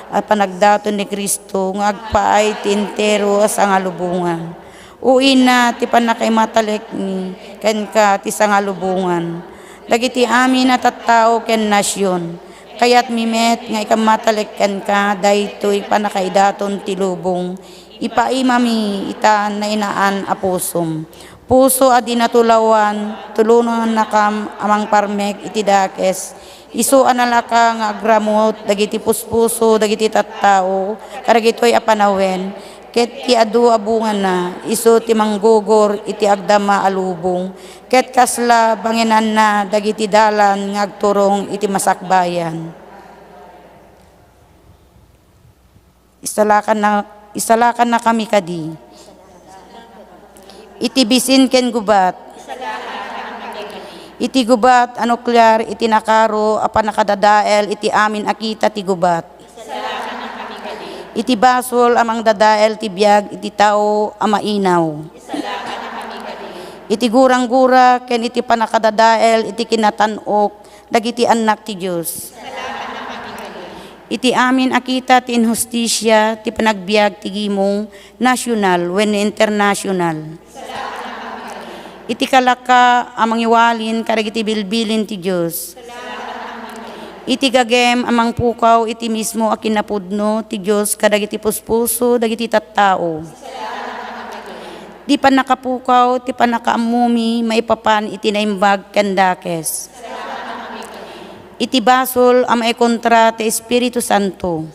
a panagdaton ni Cristo nga agpaay ti entero a sangalubongan. Uina ti pannakaimatalekmi kenka ti sangalubongan. Dagiti amin a tattao ken nasion, kayatmi met nga ikammatalek kenka daytoy pannakaidaton ti lubong. Ipaimami ita nainaan a pusom. Puso a di natulawan, tulonannakam a mangparmek iti dakes. Isu a nalaka nga agramut dagiti puspuso dagiti tattao kadagitoy a panawen, ket ti adu a bungana, isu ti manggugor iti agdama a lubong, ket kasla bangenanna dagiti dalan nga agturong iti masakbayan. Isalakanna, isalakannakami kadi iti bisin ken gubat. Iti gubat a nuklear iti nakaro a pannakadadael iti amin a kita ti gubat. Iti basol a mangdadael ti biag iti tao a mainaw. Iti guranggura ken iti pannakadadael iti kinatan-ok dagiti annak ti Dios. Iti amin a kita ti inhustisia ti panagbiag ti gimong nasional wenno internasional. Iti kalaka a mangiwalin kadagiti bilbilin ti Dios. Iti gagem a mangpukaw iti mismo a kinapudno ti Dios kadagiti puspuso dagiti tattao. Ti pannakapukaw ti pannakaammomi maipapan iti naimbag ken dakes. Iti basol a maikontra ti Espiritu Santo.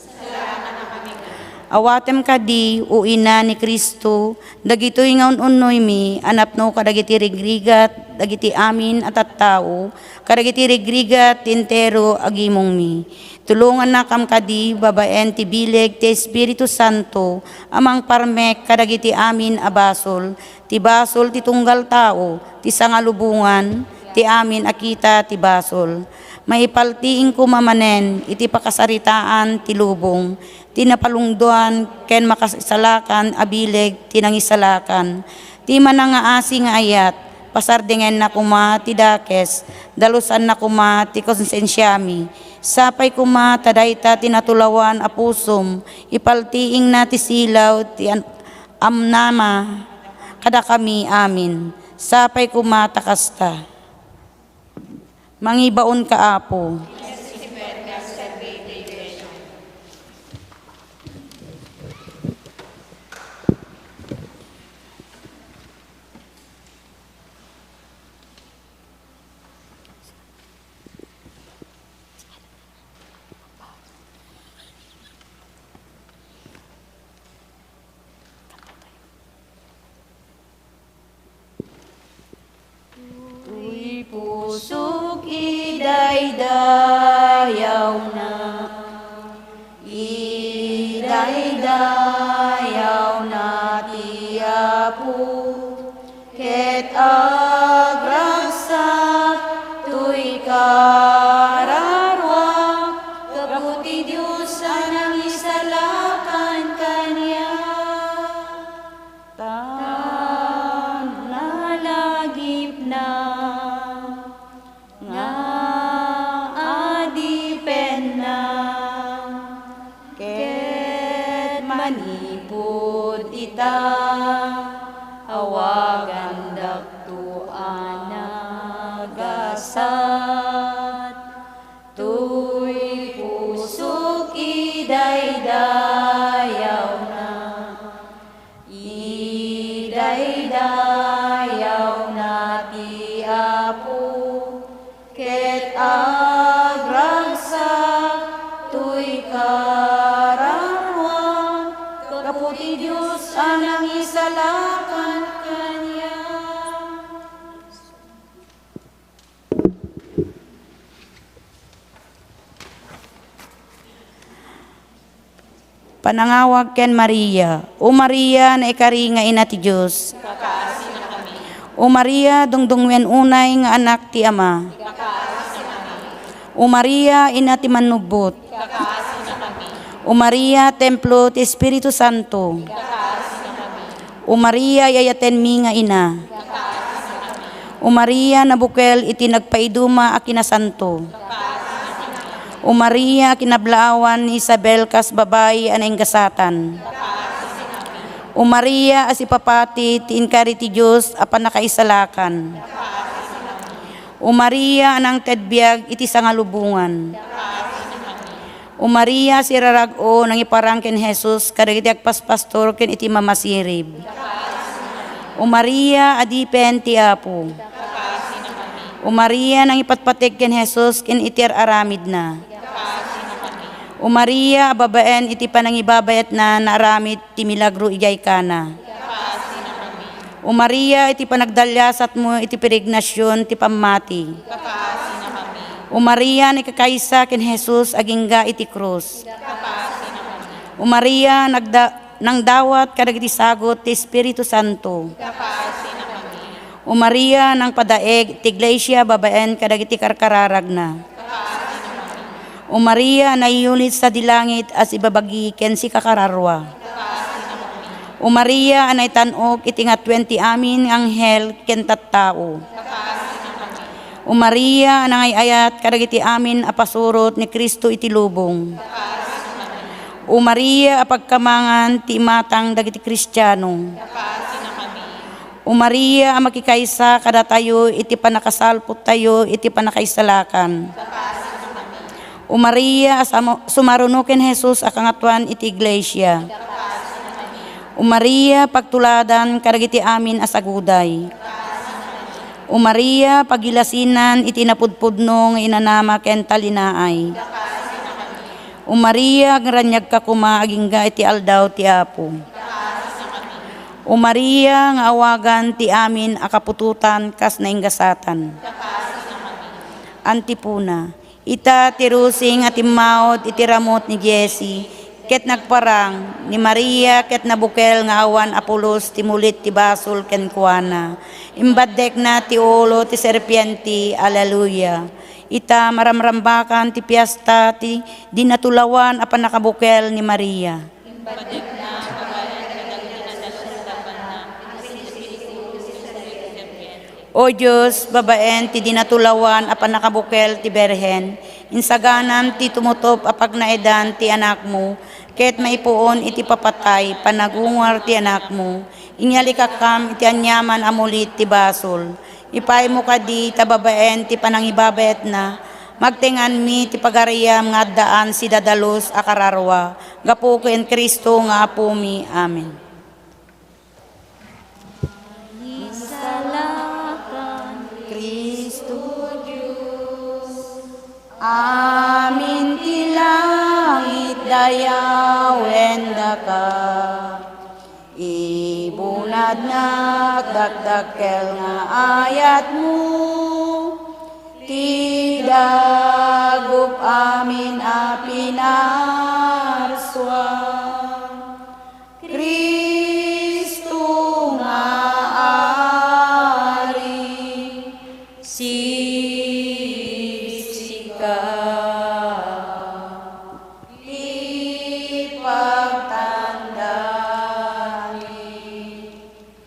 Awatem kadi, O Ina ni Cristo, dagitoy nga un-unnoymi a napno kadagiti rigrigat dagiti amin a tattao, kadagiti rigrigat ti entero a gimongmi. Tulongannakam kadi babaen ti bileg ti Espiritu Santo a mangparmek kadagiti amin a basol, ti basol ti tunggal tao, ti sangalubongan, ti amin a kita ti basol. Maipaltiing koma manen iti pakasaritaan ti lubong, ti napalungdoan ken makasalakan a bileg ti nangisalakan, ti manangaasi nga ayat, pasardingenna koma ti dakes, dalusanna koma ti konsensiami. Sapay koma ta dayta ti natulawan a pusom, ipaltiingna ti silaw ti an-, amnama kadakami amin. Sapay koma ta kasta. Mangibaonka, Apo. Toy pusok idaydayawna, idaydayawna ti Apo, ket agragsak toy kararuak gapu ti Dios a nangisalakan kaniak. Ta nalagipna nga adipenna, ket manipud ita, awagandakto a nagasat. Toy pusok idaydayawna, idaydayawna ti Apo, ket agragsak toy kararuan gapu ti Dios a nangisalakan kaniak. Panangawag ken Maria. O Maria, naikari nga Ina ti Dios. Ikakaasinakami. O Maria, dungdungngoen unay nga Anak ti Ama. Ikakaasinakami. O Maria, Ina ti Mannubbot. Ikakaasinakami. O Maria, templo ti Espiritu Santo. Ikakaasinakami. O Maria, ay-ayatenmi nga Ina. O Maria, nabukel iti nagpaiduma a kinasanto. O Maria, a kinablaawan ni Isabel kas babai a nainggasatan. O Maria, a sipapati ti inkari ti Dios a pannakaisalakan. O Maria, a nangted biag iti sangalubongan. O Maria, sirarag-o nangiparang ken Jesus kadagiti agpaspastor ken iti mamasirib. O Maria, adipen ti Apo. O Maria, nangipatpateg ken Jesus ken iti ar-aramidna. O Maria, a babaen iti panangibabayatna naaramid ti milagro idiay Cana. O Maria, iti panagdaliasatmo iti peregrinasyon ti pammati. O Maria, naikakaysa ken Jesus agingga iti krus. O Maria, nagda-, nangdawat kadagiti sagut ti Espiritu Santo. O Maria, nangpadaeg ti Iglesia babaen kadagiti karkararagna. O Maria, naiyulit sadi langit a sibabagi ken sikakararua. O Maria, a naitan-ok iti ngatuen ti amin nga anghel ken tattao. O Maria, a nangay-ayat kadagiti amin a pasurot ni Cristo iti lubong. O Maria, a pagkamangan ti imatang dagiti Kristiano. O Maria, a makikaysa kadatayo iti pannakasalputtayo iti pannakaisalakan. O Maria, a samo-, sumaruno ken Jesus a Kangatoan iti Iglesia. O Maria, pagtuladan kadagiti amin a saguday. O Maria, pagilasinan iti napudpudno nga inanama ken talinaay. O Maria, agraniagka koma agingga iti aldaw ti Apo. O Maria, nga awagan ti amin a kaputotan kas naingga Satan. Antipona. Ita ti rusing a timmaud iti ramut ni Jesse, ket nagparang ni Maria ket nabukel nga awan a pulos ti mulit ti basol kenkuana. Imbaddekna ti ulo ti serpiente. Aleluya! Ita, maramrambakan ti piesta ti di natulawan a pannakabukel ni Maria. O Dios, babaen ti di natulawan a pannakabukel ti Birhen, insaganam ti tumutop a pagnaedan ti Anakmo, ket maipuon iti papatay, panagungar ti Anakmo. Inyalikakkam iti aniaman a mulit ti basol. Ipaaymo kadi ta babaen ti panangibabaetna, magtenganmi ti pagariam nga addaan sidadalus a kararua, gapu ken Cristo nga Apomi. Amen. Isalakan Cristo Dios, amin ti langit dayawen daka. Ibunadnak dakdakkel nga ayatmo, ti dagup amin a pinarsua. Cristo nga Ari, sisika ti pagtangdanmi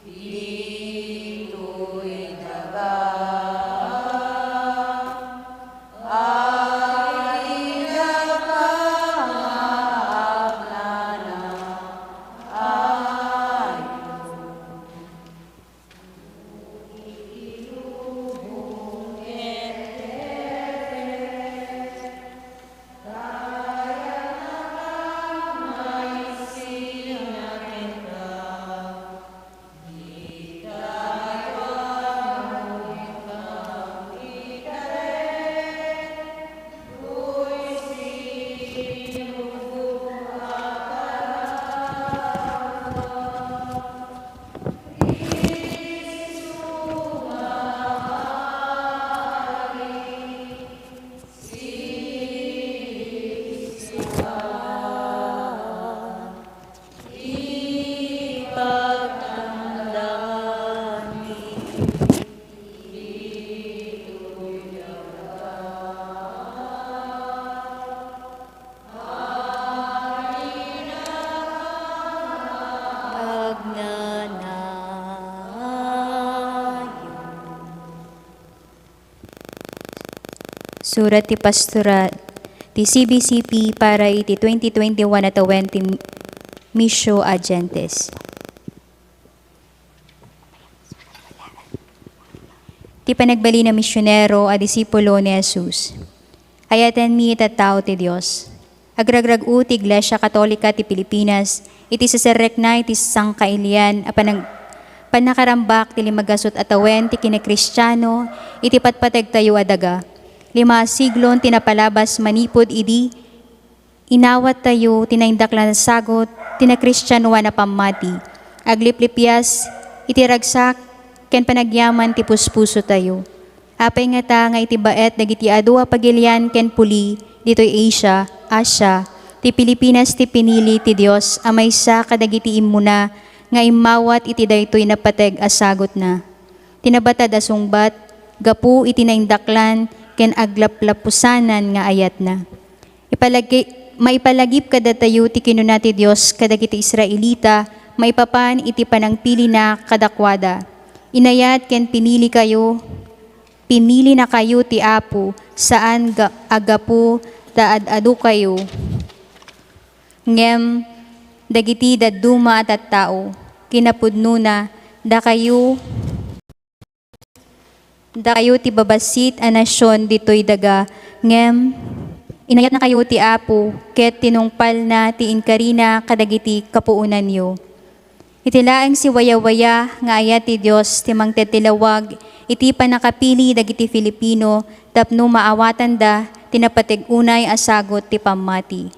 ditoy daga. Aridaka nga agnanayon. Agnanayon. Surat ti Pastoral ti C B C P para iti twenty twenty-one a tawen ti Missio Agentes. Ti panagbalin a misionero a disipulo ni Jesus. Ayatenmi iti tattao ti Dios. Agragrag-o ti Iglesia Katolika ti Pilipinas iti seserrekna iti sangkailian a panag-, pannakarambak ti limagasut a tawen ti kinakristiano iti patpategtayo a daga. Lima a siglon ti napalabas manipud idi inawattayo ti naindaklan a sagut ti nakristianoan a pammati, agliplipias iti ragsak ken panagyaman ti puspusotayo. Apay ngata nga iti baet dagiti adu a pagilian ken puli ditoy Asia, Asia, Ti Pilipinas ti pinili ti Dios a maysa kadagiti immuna nga immawat iti daytoy napateg a sagutna. Ti nabatad a sungbat, gapu iti naindaklan ken aglaplapusanan nga ayatna. Ipalagi-, maipalagip kadatayo ti kinuna ti Dios kadagiti Israelita maipapan iti panangpilina kadakuada. Inayat ken pinili kayo, pinili na kayo ti Apo, saan ga-, a gapu ta ad-adokayo. Ngem dagiti dadduma a tattao, kinapudnona, dakayo, dakayo ti babassit a nasion ditoy daga, ngem inayatnakayo ti Apo, ket tinungpalna ti inkarina kadagiti kapuonanyo. Iti laeng siwayawaya nga ayat ti Dios ti mangted ti lawag iti pannakapili dagiti Filipino tapno maawatanda ti napateg unay a sagut ti pammati.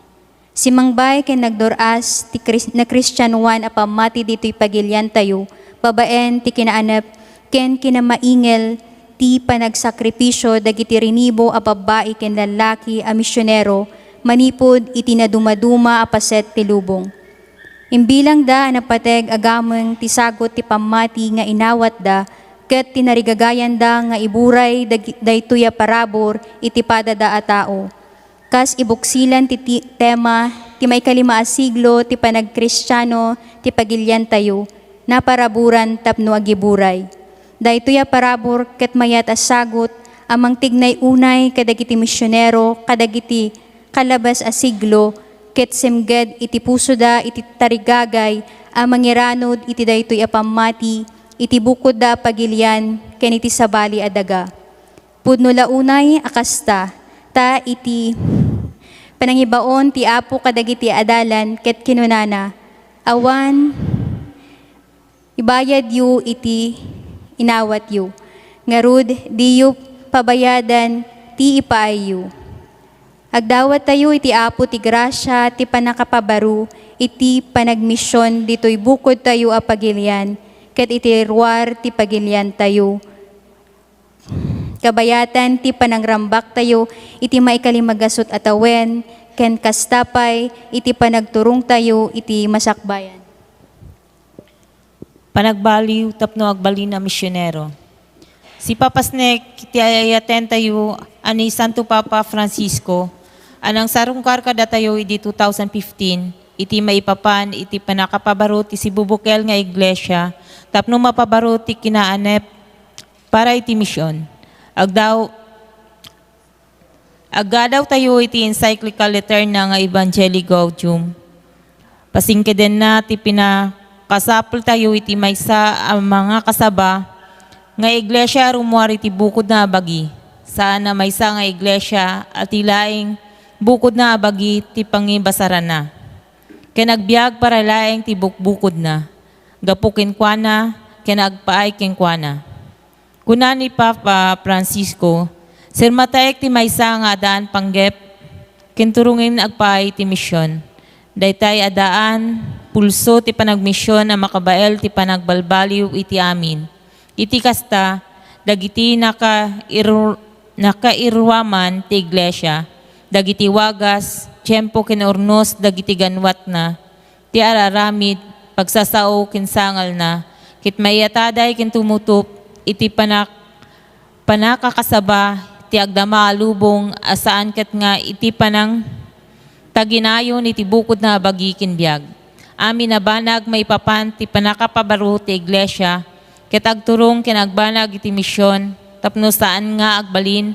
Simangbay ken nagdur-as ti Kris-, nakristianoan a pammati ditoy pagiliantayo, babaen ti kinaanep ken kinamaingel ti panagsakripisio dagiti rinibo a babbai ken lallaki a misionero manipud iti nadumaduma a paset ti lubong. Imbilangda a napateg a gameng ti sagut ti pammati nga inawatda ket tinarigagayanda nga iburay dag-, daytoy a parabur iti padada a tao. Kas ibuksilan ti ti-, tema ti maikalima a siglo ti panagkristiano ti pagiliantayo, naparaburan tapno agiburay. Daytoy a parabur ket mayat a sagut a mangtignay unay kadagiti misionero kadagiti kalabas a siglo, ket simged iti pusoda iti tarigagay a mangiranod iti daytoy a pammati iti bukodda a pagilian ken iti sabali a daga. Pudno la unay a kasta, ta iti panangibaon ti Apo kadagiti adalan ket kinunana, "Awan ibayadyo iti inawatyo, ngarud, diyo pabayadan ti ipaayyo." Agdawattayo iti Apo ti grasia ti pannakapabaro iti panagmision ditoy bukodtayo a pagilian ket iti ruar ti pagiliantayo. Kabayatan ti panangrambaktayo iti maikalimagasut a tawen, ken kasta pay iti panagturongtayo iti masakbayan. Panagbaliw tapno agbalin a misionero. Sipapasnek ti ay-ayatentayo a ni Santo Papa Francisco a nangsarungkar kadatayo idi two thousand fifteen iti maipapan iti pannakapabaro ti sibubukel nga iglesia tapno mapabaro ti kinaanep para iti mision. Agdaw-, aggadawtayo iti encyclical letterna nga Evangelii Gaudium. Pasingkedenna ti pinakasapultayo iti maysa a mangakasaba nga iglesia a rummuar iti bukodna a bagi, saan a maysa nga iglesia a ti laeng bukodna a bagi ti pangibasaranna. Ken agbiag para laeng ti bukbukodna, gapu kenkuana, ken agpaay kenkuana. Kuna ni Papa Francisco, "Sirmataek ti maysa nga addaan panggep, ken turongen agpaay ti mision." Daytay addaan pulso ti panagmision a makabael ti panagbalbaliw iti amin. Iti kasta, dagiti nakairu-, nakairuaman ti iglesia, dagiti wagas, tiempo ken urnos dagiti ganwatna, ti ar-aramid, pagsasao ken sangalna, ket maiyataday ken tumutup iti panak-, panakakasaba ti agdama a lubong a saan ket nga iti panang taginayon iti bukodna a bagi ken biag. Amin a banag maipapan ti pannakapabaro ti iglesia, ket agturong ken agbanag iti mision tapno saan nga agbalin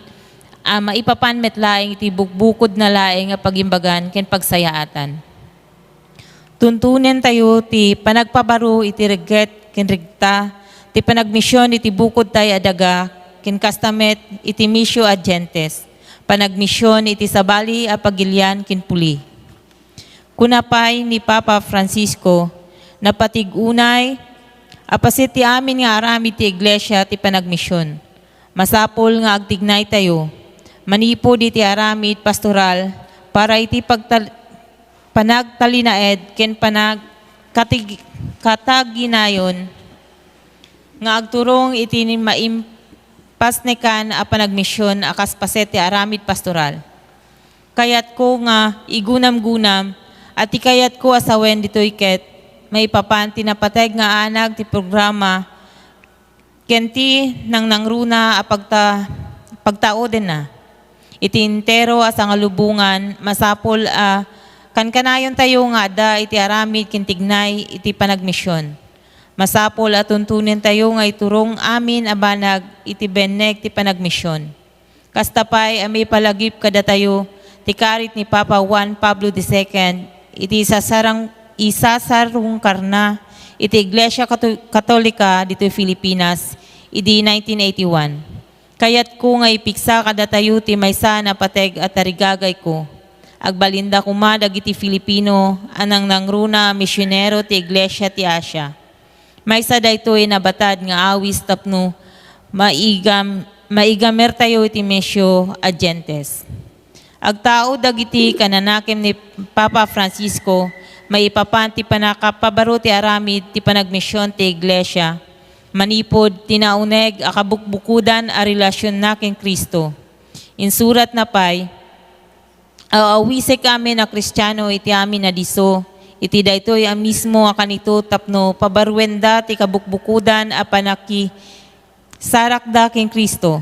a maipapan met laeng iti bukbukodna laeng a pagimbagan ken pagsayaatan. Tuntonentayo ti panagpabaro iti regget ken regta ti panagmision iti bukodtay a daga ken kasta met iti misio a gentes, panagmision iti sabali a pagilian ken puli. Kuna pay ni Papa Francisco, napatig unay a paset ti amin nga aramid ti iglesia ti panagmision. Masapul nga agtignaytayo manipud iti aramid pastoral para iti pagtal-, panagtalinaed ken panag-, katig-, kataginayon nga agturong iti maimpasnekan a panagmision a kas paset ti aramid pastoral. Kayatko nga igunamgunam a ti kayatko a sawen ditoy ket maipapan ti napateg nga anag ti programa ken ti nangnangruna a pagta-, pagtaudenna. Iti entero a sangalubongan, masapul a kankanayontayo nga adda iti aramid ken tignay iti panagmision. Masapul a tuntonentayo nga iturong amin a banag iti benneg ti panagmision. Kasta pay a maipalagip kadatayo ti karit ni Papa Juan Pablo the Second iti isasarang-, isasarungkarna iti Iglesia Kato-, Katolika ditoy Filipinas idi nineteen eighty-one. Kayatko nga ipigsa kadatayo ti maysa a napateg a tarigagayko. Agbalinda koma dagiti Filipino a nangnangruna a misionero ti Iglesia ti Asia. Maysa daytoy a nabatad nga awis tapno maigam-, maigamertayo iti misio a gentes. Agtaud dagiti kananakem ni Papa Francisco maipapan ti pannakapabaro ti aramid ti panagmision ti Iglesia manipud ti nauneg a kabukbukodan a relasionna ken Cristo. Insuratna pay, Aw-awisek amin a Kristiano iti amin a disso, iti daytoy a mismo a kanito tapno pabaruenda ti kabukbukodan a pannaki-, sarakda ken Cristo.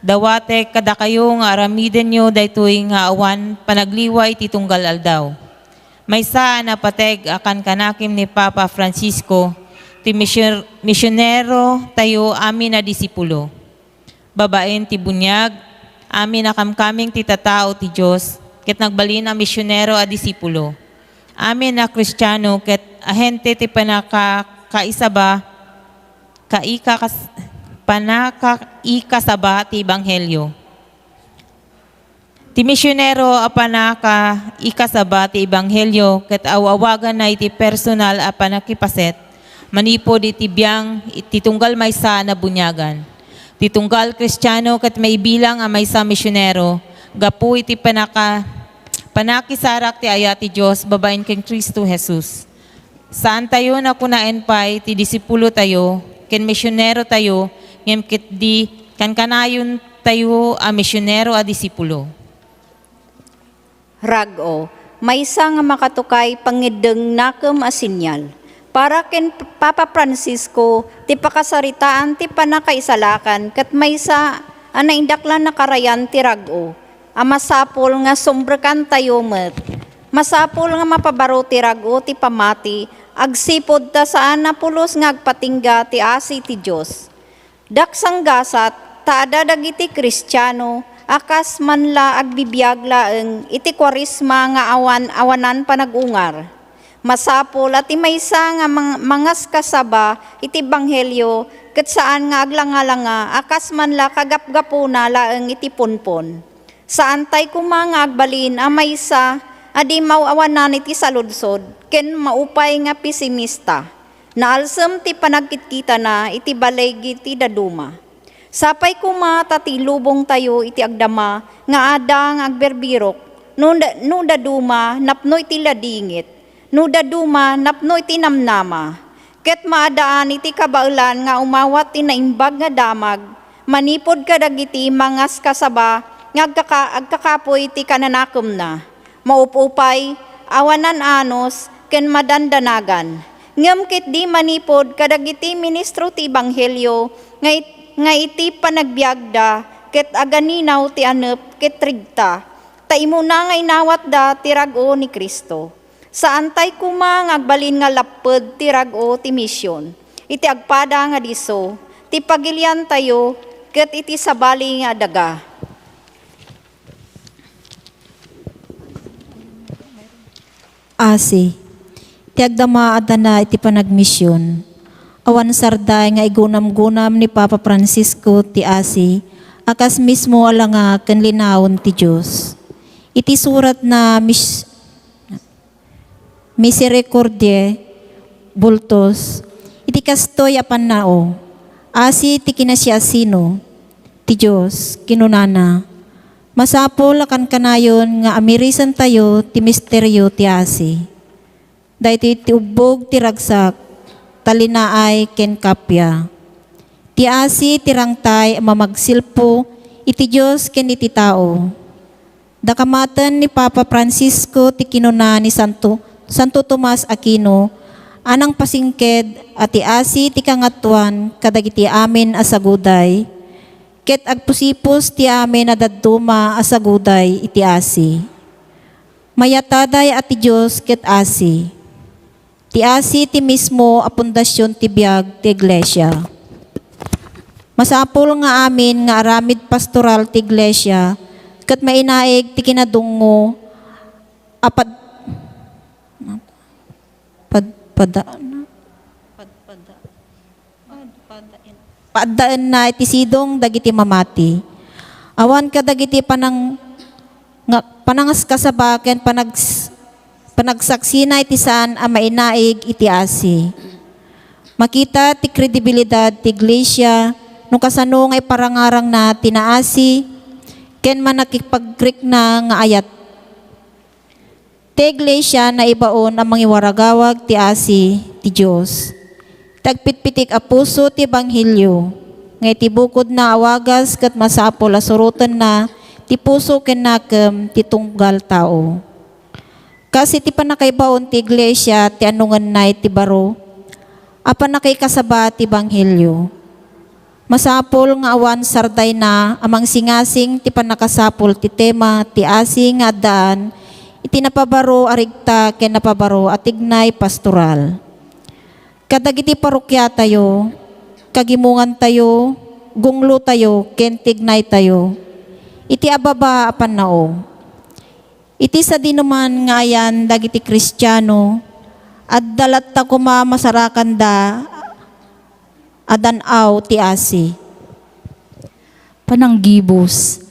Dawatek kadakayo nga aramidenyo daytoy nga awan panagliwa iti tunggal aldaw. Maysa a napateg a kankanakem ni Papa Francisco, ti misyon-, misionerotayo amin a disipulo. Babaen ti buniag, amin a kamkaming ti tatao ti Dios, ket nagbalin a misionero a disipulo. Amin a Kristiano ket ahente ti panaka-, kaisaba, kaikakas-, panakaikasaba ti ebanghelio. Ti misionero a panakaikasaba ti ebanghelio ket aw-awaganna iti personal a pannakipaset manipud iti biang iti tunggal maysa a nabuniagan. Ti tunggal Kristiano ket maibilang a maysa a misionero gapu iti panaka-, pannakisarak ti ayat ti Dios babaen ken Cristo Jesus. Saantayo a kunaen pay ti disipulotayo ken misionerotayo, ngem ketdi kankanayontayo a misionero a disipulo. Rag-o, maysa nga makatukay pangngeddengngakem a senyal. Para ken Papa Francisco, ti pakasaritaan ti pannakaisalakan ket maysa a naindaklan a karayan ti rag-o a masapul nga sumbrekantayo met. Masapul nga mapabaro ti rag-o ti pammati agsipud ta saan a pulos nga agpatingga ti asi ti Dios. Daksanggasat ta adda dagiti Kristiano a kas man la agbibiag laeng iti Kuaresma nga awan, awanan panagungar. Masapul a ti maysa nga mang-, mangaskasaba iti ebanghelio ket saan nga aglangalanga a kas man la kagapgapuna laeng iti punpon. Saantay koma nga agbalin a maysa a di maawanan iti saludsod ken maupay nga pesimista. Naalsem ti panagkitkitana iti baligi ti daduma. Sapay koma ta ti lubongtayo iti agdama nga adda nga agbirbirok no da-, no daduma napno iti ladingit, no daduma napno iti namnama. Ket maadaan iti kabaelan nga umawat ti naimbag nga damag manipud kadagiti mangaskasaba nga agkaka-, agkakapuy ti kananakemna. Maup-upay, awanan anus, ken madandanagan. Ngem ketdi manipud kadagiti ministro ti ebanghelio nga it-, nga iti panagbiagda ket aganinaw ti anep ket regta, ta immuna nga inawatda ti rag-o ni Cristo. Saantay koma nga agbalin nga lapped ti rag-o ti mision iti agpada nga disso ti pagiliantayo ket iti sabali nga daga. Asi. Ti agdama a dana iti panagmision. Awan sarday nga igunamgunam ni Papa Francisco ti asi a kas mismo a langa ken linaon ti Dios. Iti suratna Mis-, Misericordiae Bultus, iti kastoy a pannao, asi ti kinasiasino ti Dios, kinunana, Masapul a kankanayon nga amirisentayo ti misterio ti asi. Daytoy ti ubbog ti ragsak, talinaay ken kappia. Ti asi ti rangtay a mamagsilpo iti Dios ken iti tao. Dakamaten ni Papa Francisco ti kinuna ni Santo, Santo Tomas Aquino a nangpasingked a ti asi ti kangatoan kadagiti amin a saguday, ket agpusipos ti amin a dadduma a saguday iti asi. Mayataday a ti Dios ket asi. Ti asi ti mismo a pundasion ti biag ti iglesia. Masapul nga amin nga aramid pastoral ti iglesia ket mainaig ti kinadungngo a pad-, pad-, pada-, paaddaenna iti sidong dagiti mamati. Awan kadagiti panang-, nga-, panangaskasaba ken panags-, panagsaksina iti saan a mainaig iti asi. Makita ti kredibilidad ti iglesia no kasano nga iparangarangna ti naasi ken manakipagrikna nga ayat. Ti iglesia naibaon a mangiwaragawag ti asi ti Dios. Ti agpitpitik a puso ti ebanghelio, nga iti bukodna a wagas ket masapul a surotenna ti puso ken nakem ti tunggal tao. Kas iti pannakaibaon ti iglesia ti anungenna iti baro a pannakaikasaba ti ebanghelio. Masapul nga awan sardayna a mangsingasing ti pannakasapul ti tema ti asi nga addaan iti napabaro a rikta ken napabaro a tignay pastoral. Kadagiti parokiatayo, kagimongantayo, gunglotayo, ken tignaytayo, iti ababa a pannao. Iti sadinoman nga ayan dagiti Kristiano, adda latta koma masarakanda a dan-aw ti asi. Pananggibus.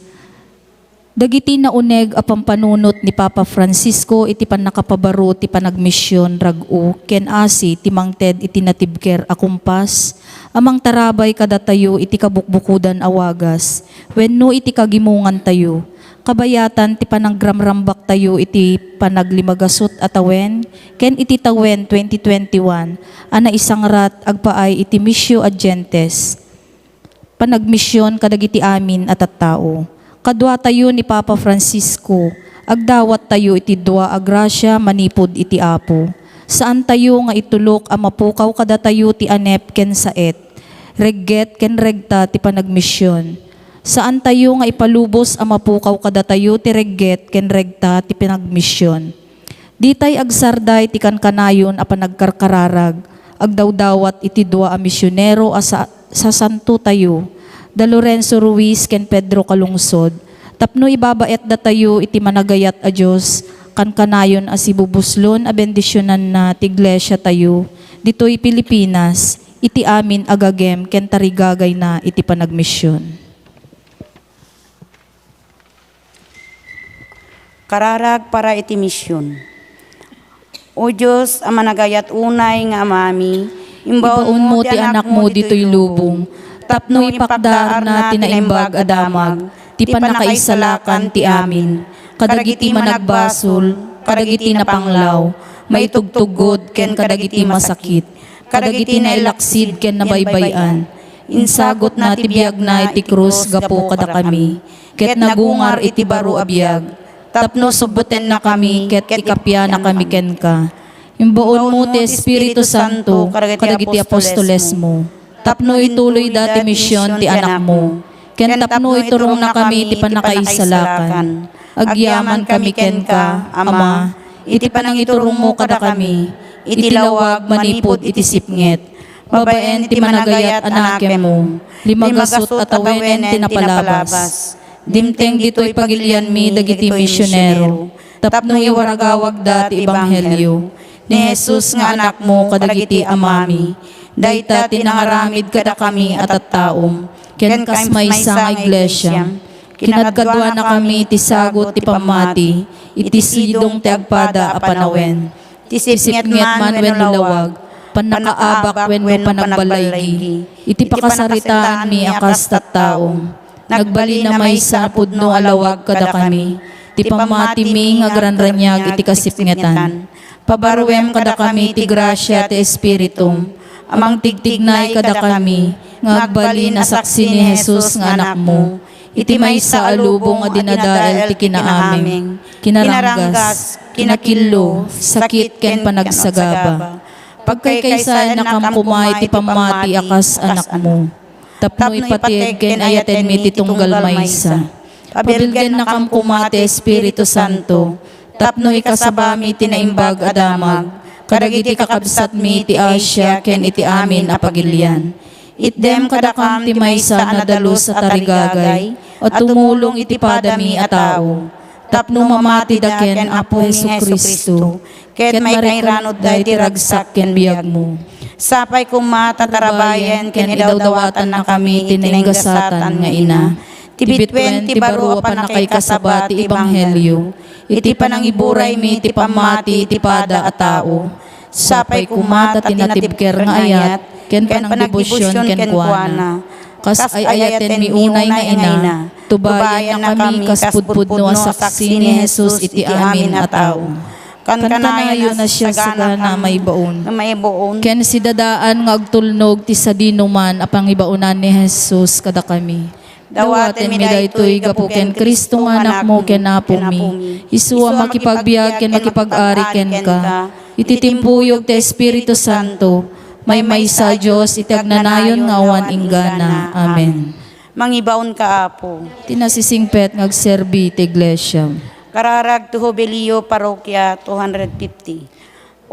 Dagiti nauneg a pampanunot ni Papa Francisco iti pannakapabaro ti panagmision rag-o ken asi ti mangted iti natibker a kumpas a mangtarabay kadatayo iti kabukbukodan a wagas wenno iti kagimongantayo, kabayatan ti panagramrambaktayo iti panaglimagasut a tawen ken iti tawen twenty twenty-one a naisangrat agpaay iti Missio Adyentes. Panagmision kadagiti amin a tattao. Kaduatayo ni Papa Francisco, agdawattayo iti dua a grasia manipud iti Apo. Saantayo nga itulok a mapukaw kadatayo ti anep ken saet, regget ken regta ti panagmision. Saantayo nga ipalubos a mapukaw kadatayo ti regget ken regta ti panagmision. Ditay agsarday ti kankanayon a panagkarkararag, agdawdawat iti dua a misionero a sa-, sasantotayo, da Lorenzo Ruiz ken Pedro Calungsod, tapno ibabaetdatayo iti managayat a Dios, kankanayon a sibubuslon a bendisionanna ti iglesiatayo ditoy Pilipinas, iti amin a gagem ken tarigagayna iti panagmision. Kararag para iti mision. O Dios a managayat unay nga Amami, imbaonmo ti Anakmo ditoy lubong, tapno ipakdaarna ti naimbag a damag, ti pannakaisalakan ti amin, kadagiti managbasol, kadagiti napanglaw, maitugtuggod ken kadagiti masakit, kadagiti nailaksid ken nabaybay-an. Insagutna ti biagna iti krus gapu kadakami, ket nagungar iti baro a biag, tapno subbutennakami ket ikapianakami kenka. Imbaonmo ti Espiritu Santo kadagiti apostolesmo, tapno ituloyda ti mision ti Anakmo, ken tapno iturongnakami ti pannakaisalakan. Agyamankami kenka, Ama, iti panangiturongmo kadakami, iti lawag manipud iti sipnget, babaen iti managayat a nakemmo, limagasut a tawenen ti napalabas. Dimteng ditoy pagilianmi dagiti misionero, tapno iwaragawagda ti ebanghelio ni Jesus nga Anakmo kadagiti amami. Dayta ti nangaramid kadakami a tattaom, ken kas maysa nga iglesia, kinadkaduanakami ti sagut ti pammati iti sidong ti agpada a panawen, ti sipnget man wenno lawag, pannakaabak wenno panagballigi, iti pakasaritaanmi a kas tattaom. Nagbalin a maysa a pudno a lawag kadakami ti pammatimi nga agranraniag iti kasipngetan. Pabaruem kadakami ti grasia ti Espiritum a mangtigtignay kadakami nga agbalin a saksi ni Jesus nga Anakmo, Iti maysa a lubong a dinadael ti kinaaming, kinaranggas, kinakillo, sakit ken panagsagaba. Pagkaykaysayannakam koma iti pammati a kas anakmo, tapno ipateg ken ayatenmi ti tunggal maysa. Pabilgennakam koma ti Espiritu Santo, tapno ikasabami ti naimbag a damag kadagiti kakabsatmi iti Asia ken iti amin a pagilian. Itdem kadakam ti maysa a nadalus a tarigagay a tumulong iti padami a tao, tapno mamatida ken Apomi nga Jesu-Cristo, ket maikairanudda iti ragsak ken biagmo. Sapay koma ta tarabayen ken idawdawatannakami iti nainggasatan nga ina, ti bituen ti baro a pannakaikasaba ti ebanghelio, iti panangiburaymi ti pammati iti pada a tao. Sapay koma ta ti natibker nga ayat ken panangdebosion kenkuana, kas ay-ayatenmi unay nga ina, tubayannakami kas pudpudno a saksi ni Jesus iti amin a tao. Kankanayon a siasagana a maibaon, a maibaon, ken sidadaan nga agtulnog ti sadinoman a pangibaonan ni Jesus kadakami. Dawatenmi daytoy gapu ken Cristo nga Anakmo ken Apomi. Isu a makipagbiag ken makipag-ari kenka iti timpuyog ti Espiritu Santo, maymaysa a Dios iti agnanayon nga awan inggana. Amen. Mangibaonka, Apo. Ti nasisingpet nga agserbi ti iglesia. Kararag ti Jubileo, Parokya two hundred fifty.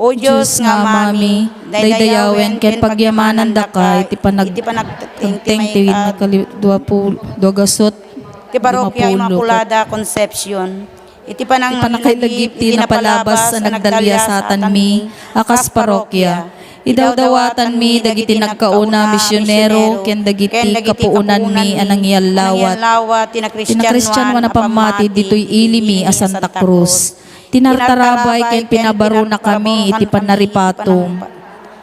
O Dios nga Amami, daydayawen ken pagyamanandaka iti panag-, iti panagtengteng ti kali-, dua pul-, dua gasut ti Parokya lima puluh. Immaculada Concepcion, iti panangngegip iti napalabas a nagdaliasatanmi a kas parokya. Idawdawatanmi dagiti nagkauna a misionero ken dagiti kapuonanmi a nangyallawat ti nakristianoan a pammati ditoy ilimi a Santa Cruz. Tinartarabay ken pinabarunakami iti pannaripatom,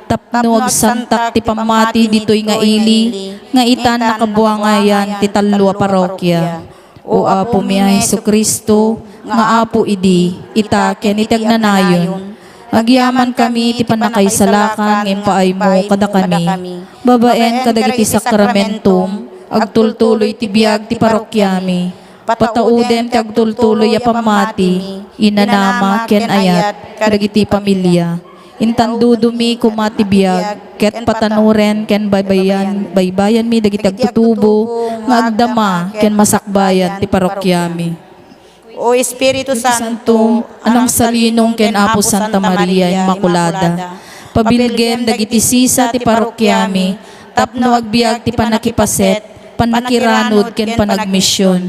tapno agsantak ti pammati ditoy nga ili nga itan nakabuangayan ti tallo a parokya. O Apomi a Jesu-Cristo, nga Apo idi, ita, ken iti agnanayon, agyamankami iti pannakaisalakan nga impaaymo kadakami, babaen kadagiti sakramentom, agtultuloy ti biag ti parokiami, pataudem ti agtultuloy a pammati, inanama ken ayat kadagiti pamilia. Intandudomi koma ti biag, ket patanoren ken baybayan-, baybayanmi dagiti agtutubo nga agdama ken masakbayan ti parokiami. O Espiritu Santo, a nangsalinong ken Apo Santa Maria Immaculada, pabilgem dagiti sisa ti parokiami tapno agbiag ti pannakipaset, pannakiranud ken panagmision.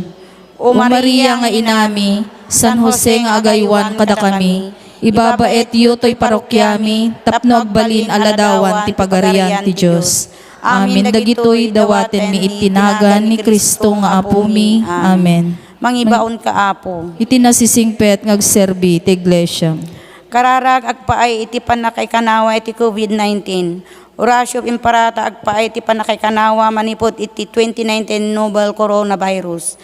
O Maria nga inami, San Jose nga agaywan kadakami, ibabaetyo toy parokiami tapno agbalin a ladawan ti Pagarian ti Dios. Amin dagitoy dawatenmi iti nagan ni Cristo nga Apomi. Amen. Mangibaonka, Apo. Iti nasisingpet nga agserbi ti iglesia. Kararag agpaay iti pannakaikanawa iti covid nineteen. Oratio Imperata agpaay ti pannakaikanawa manipud iti twenty nineteen novel coronavirus.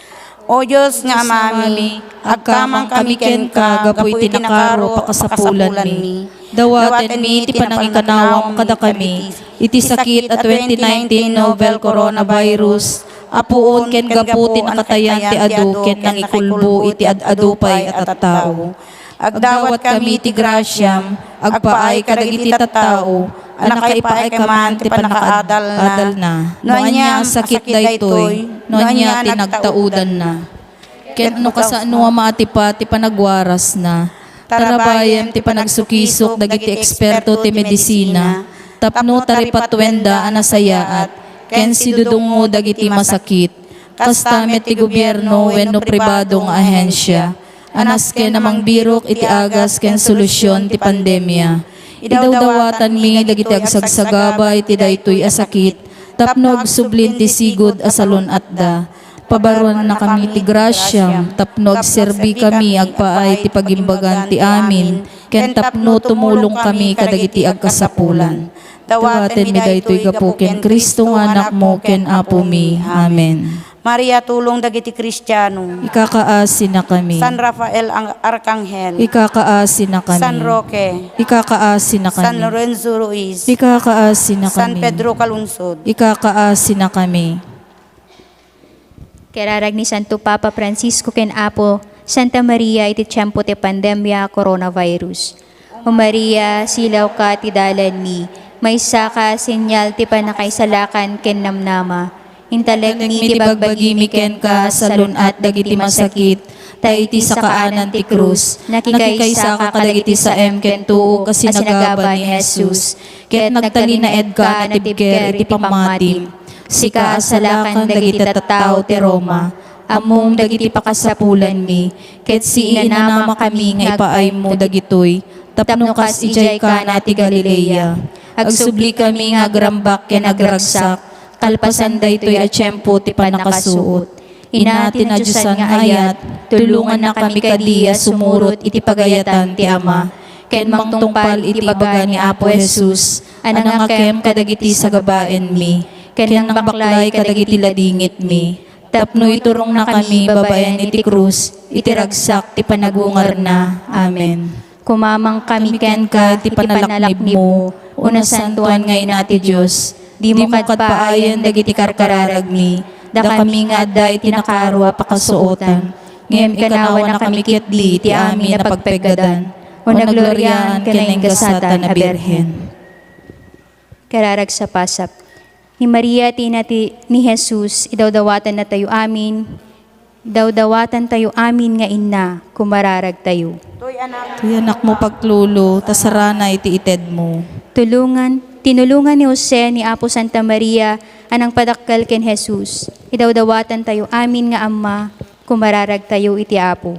O Dios nga Amami, agkamangkami kenka gapu iti nakaro a pakasapulanmi. Dawatenmi ti panangikanawam kadakami iti sakit a twenty nineteen novel coronavirus a puon ken gapu ti nakatayan ti adu ken nangikulbo iti ad-adu pay a tattao. Agdawatkami ti grasiam, agpaay kadagiti tattao a nakaipaay man ti pannakaadalna. No ania a sakit daytoy, no ania ti nagtaudanna. Ken no kasano a maatipa ti panagwarasna, tarabayem ti panagsukisok dagiti eksperto ti medisina, tapno taripatuenda a nasayaat, ken sidudungngo dagiti masakit. Kasta met ti gobierno wenno pribado nga ahensia a nasken a mangbirok iti agas ken solusion ti pandemia. Idawdawatanmi dagiti agsagsagaba iti daytoy a sakit tapno agsublin ti sigud a salun-atda. Pabaruannakami ti grasiam tapno agserbikami agpaay ti pagimbagan ti amin ken tapno tumulongkami kadagiti agkasapulan. Dawatenmi daytoy gapu ken Cristo nga Anakmo ken Apomi. Amen. Maria, tulong dagiti Kristiano. Ikakaasinakami. San Rafael ang Arkanghel. Ikakaasinakami. San Roque. Ikakaasinakami. San Lorenzo Ruiz. Ikakaasinakami. San Pedro Calungsod. Ikakaasinakami. Kararag ni Santo Papa Francisco ken Apo Santa Maria iti tiempo ti pandemia coronavirus. O Maria, silawka ti dalanmi, maysaka a senyal ti pannakaisalakan ken namnama. Intalekmi ti bagbagimi kenka, salun-at dagiti masakit, ta iti sakaanan ti krus, nakikaysaka kadagiti saem ken tuok a sinagaba ni Jesus, ket nagtalinaedka a natibker iti pammatim. Sika a salakan dagiti tattao ti Roma, ammom dagiti pakasapulanmi, ket siinanamakami nga ipaaymo dagitoy, tapno kas idiay Cana ti Galilea. Agsublikami nga agrambak ken agragsak, kalpasan daytoy a tiempo ti pannakasuot. Ina ti nadiosan nga ayat, tulongannakami kadi a sumurot iti pagayatan ti Ama, ken mangtungpal iti ibaga ni Apo Jesus a nangakem kadagiti sagabaenmi, ken nangbaklay kadagiti ladingitmi, tapno iturongnakami babaen iti krus iti ragsak ti panagungarna. Amen. Kumamangkami kenka ti panalaknibmo, o nasantoan nga Ina ti Dios. Dimo kadpaayen dagiti karkararagmi, dakami nga adda iti nakaro a pakasuotan. Ngem ikanawanakami ketdi iti amin a pagpeggadan, o nagloriaan ken naingasatan a Birhen. Kararag sapasap. Ni Maria ti ina ti, ni Jesus, idawdawatannatayo amin, idawdawatantayo amin nga inna, kumararagtayo. Toy anak. Toy anakmo paglolo, ta sarana iti itedmo. Tulongan, tinulongan ni Jose ni Apo Santa Maria a nangpadakkel ken Jesus. Idawdawatantayo amin nga amma, kumararagtayo iti Apo.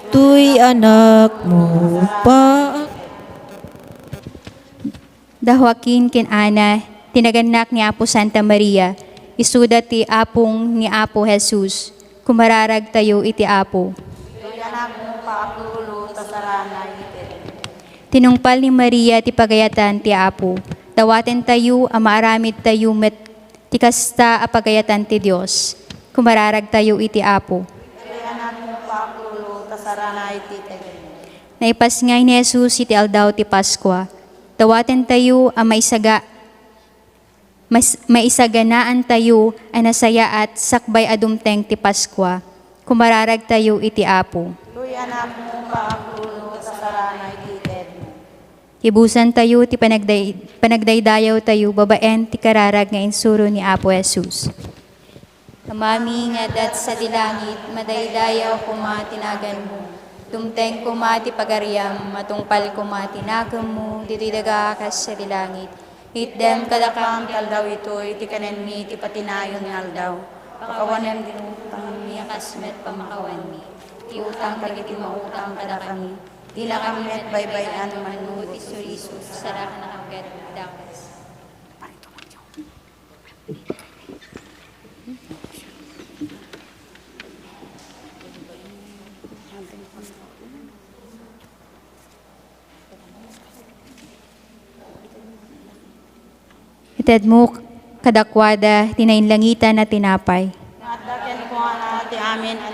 Toy anakmo pa. Da Joaquin ken Ana, ti nagannak ni Apo Santa Maria, isuda ti apong ni Apo Jesus, kumararagtayo iti Apo. Toy anakmo pa a Paolo, ta sarana iti. Tinungpal ni Maria ti pagayatan ti Apo. Dawatentayo a maaramidtayo met ti kasta a pagayatan ti Dios. Kumararagtayo iti Apo. Toy anakmo pa a Paolo, ta sarana iti. Naipasngay ni Jesus iti aldaw ti Paskua. Dawatentayo a maisaga-, mas-, maisaganaantayo a nasayaat sakbay a dumteng ti Paskua. Kumararagtayo iti Apo. Toy anakmo pa a Paolo, ta sarana iti itedmo. Ibusantayo ti panagday-, panagdaydayawtayo babaen ti kararag nga insuro ni Apo Jesus. Amami nga adda sadi langit, madaydayaw koma ti naganmo. Dumteng koma ti pagariam, matungpal koma ti nakemmo, ditoy daga kas sadi langit. Itdem kadakam ti aldaw itoy ti kanenmi ti patinayon nga aldaw. Pakawanem ti utangmi a kas met pamakawanmi ti utang dagiti mautang kadakami. Dinakam met baybay-an no mannubot isu-isu, sarakan a ket dakes. Itedmo kadakuada ti nainlangitan a tinapay. Nga adda kenkuana ti amin a